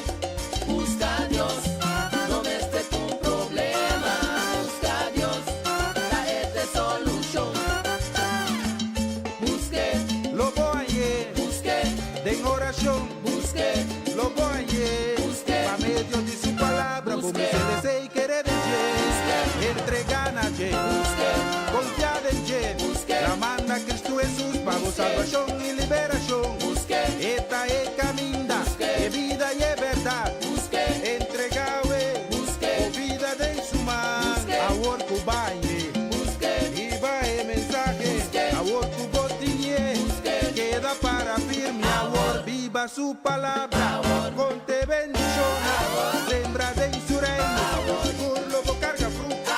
Buska Dios, no mester un problema. Buska Dios, ta e ta solushon. Busk'é, Lo bo hañ'é, busk'é, den orashon. busk'é, Lo bo hañ'é, Busk'é. pa medio di su palabra, Busk'é. bo mester i kere den dje. Entregá na dje, busk'é, konfia den dje. Busk'é. Yama Kristu Hesus pa Busk'é. salbashon i liberashon. busk'é, E ta e kaminda, Busk'é. e bida i e bèrdat. busk'é, Entregá Busk'é. bo bida den su man. Busk'é. Awor ku b'a hañ'é. busk'é, Hiba e mensahe, Busk'é. awor ku bo tin'é. Busk'é. Keda para firme, awor biba su palabra. Konta bendishon, sembra den su reino. Sigur lo bo karga fruta.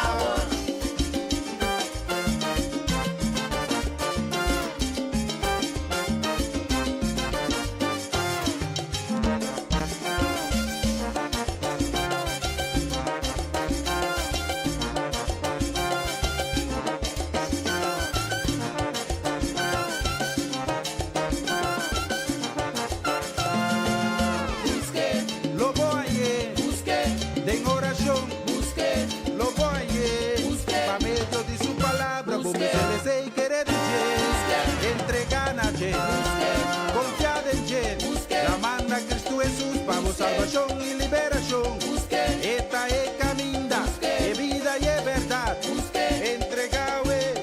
busk'é, Lo bo hañ'é, busk'é, den orashon. busk'é, Lo bo hañ'é, Busk'é. pa medio di su palabra, Busk'é. bo mester i kere den dje. Busk'é. Entregá na dje, busk'é, konfia den dje. Busk'é. Yama Kristu Hesus pa Busk'é. salbashon i liberashon. busk'é, E ta e kaminda, Busk'é. e bida i e bèrdat. busk'é, Entregá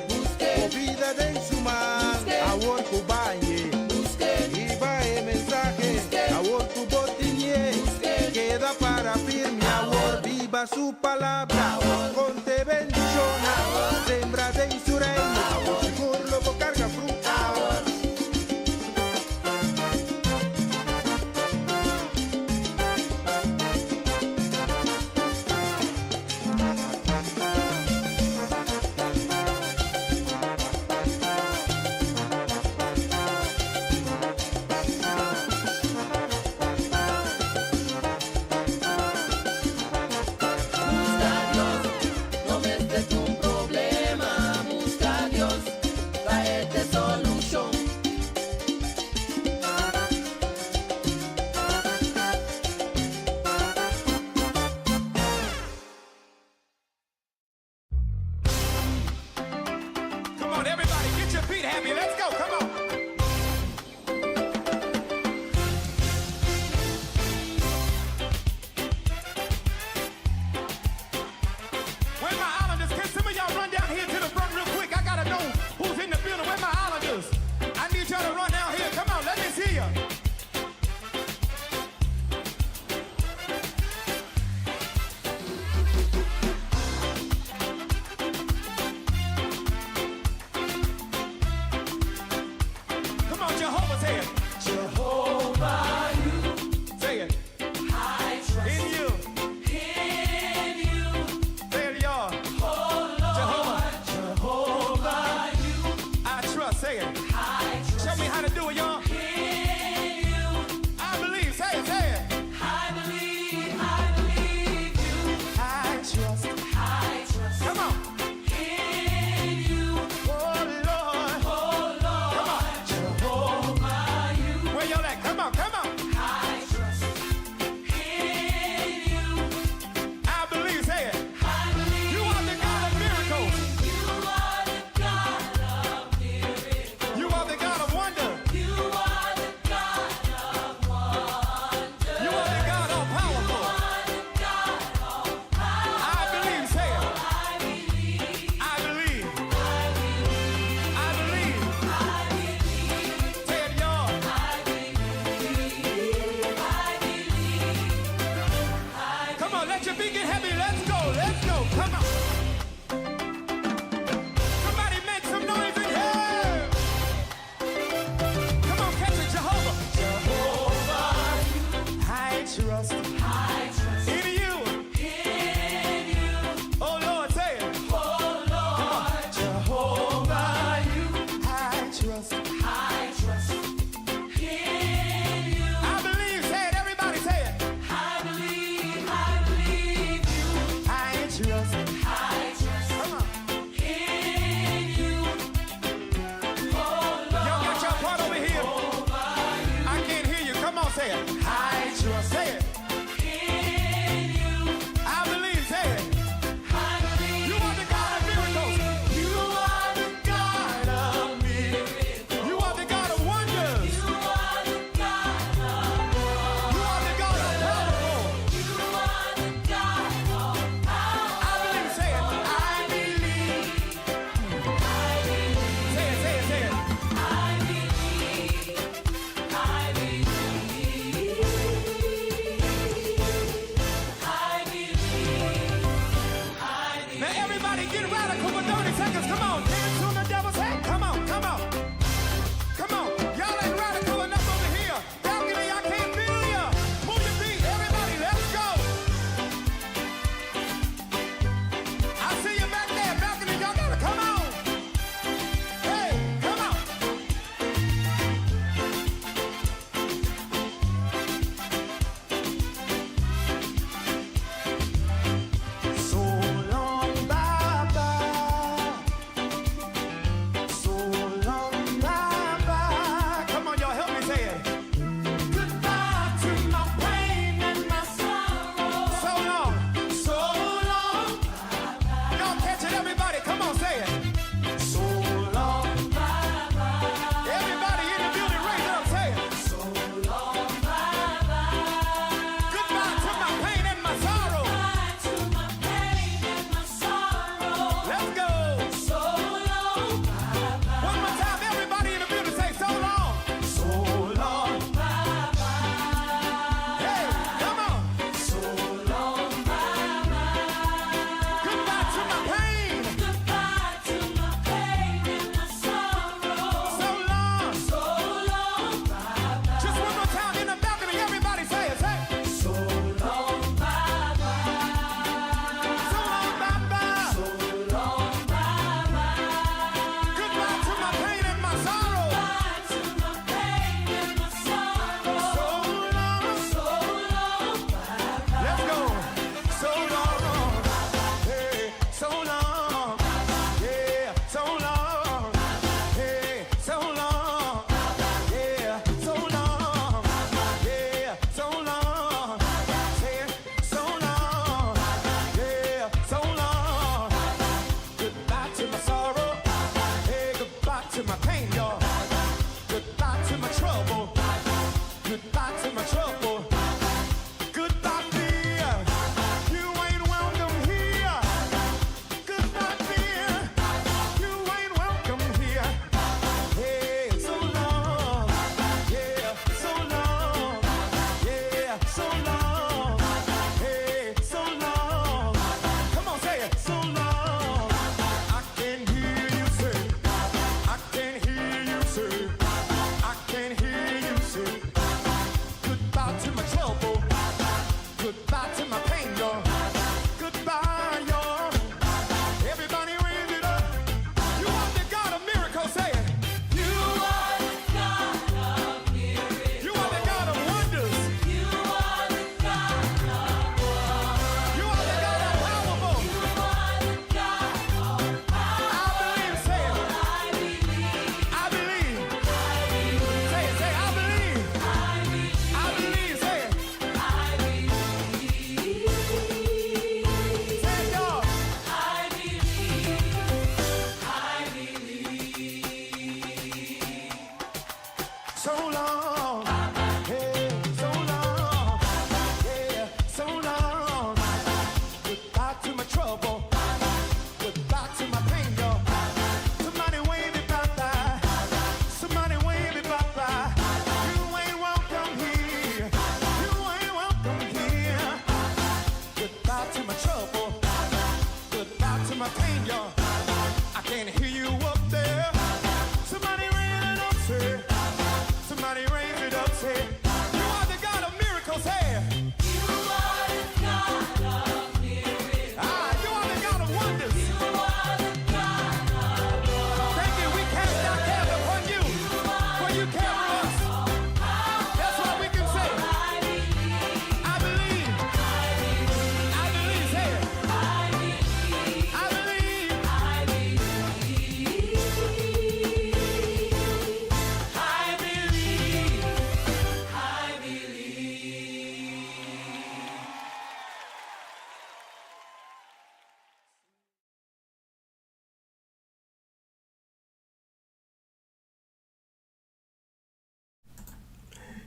Busk'é. bo bida den su man. Busk'é. Awor ku b'a hañ'é. busk'é, Hiba e mensahe, Busk'é. awor ku bo tin'é. Busk'é. Keda para firme, awor biba su palabra. Konta bendishon, sembra den su reino. Sigur lo bo karga fruta. Buska Dios. Say it. I trust. Say it. In you. I believe. Say it. I believe. You are the God of miracles. You are the God of miracles. You are the God of wonders. You are the God of You are the God of powerful. You are the God of power. I believe. Say it. I believe. Say it. Say it. Say it. I believe. I believe.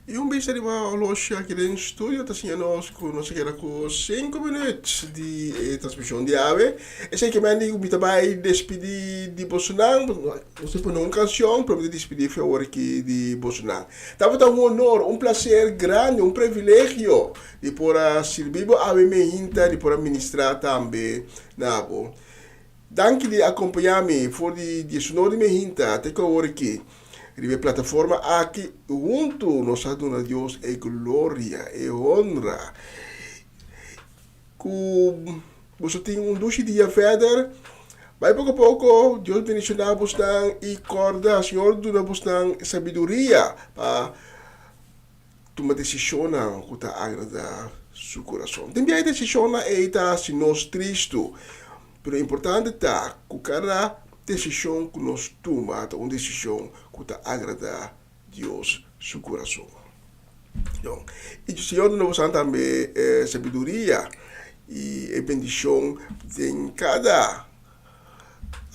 I un bista riba oloshi aki den studio ta siña nos ku nos a keda ku sinku minüt di e transmishon di awe. Esei ke men di ku mi ta bai despidí di bosonan. Nos ta pone un kanshon pero mi ta despidí fe awor aki di bosonan. Tabata un honor, un plaser grandi, un privilegio di por a sirbi bo awe meinta, di por a ministrá tambe na bo. Danki di akompañá mi for di diesunor di meinta te ku awor aki. Riba e plataforma aki huntu nos a duna Dios e gloria, e honra. Ku boso tin un dushi dia verder. Bai poko poko, Dios bendishoná bosnan i kòrda Señor duna bosnan sabiduria pa tuma desishonnan ku ta agradá su kurason. Tin bia e desishonnan ei ta hasi nos tristu, pero importante ta ku kada desishon ku nos tuma ta un desishon ku ta agradá Dios su kurason. Yon. I Señor duna boso tambe sabiduria i e bendishon den kada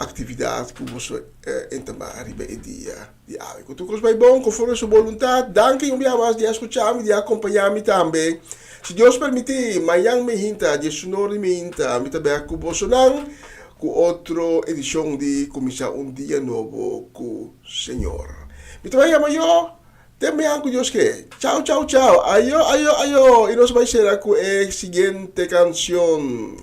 aktividat ku boso entamá riba e dia di awe. Ku tur kos bai bon konforme su boluntat. Danki un bia mas di a skucha mi, di a kompañá mi tambe. Si Dios permití, mañan mi hinta, diesunor di mi hinta, mi ta bek ku bosonan ku otro edishon di Kuminsá un Dia Nobo ku Señor. Mi ta bai yama yo te mañan ku Dios ke. Chao, chao, chao. Ayo, ayo, ayo. I nos bai sera ku e siguiente kanshon.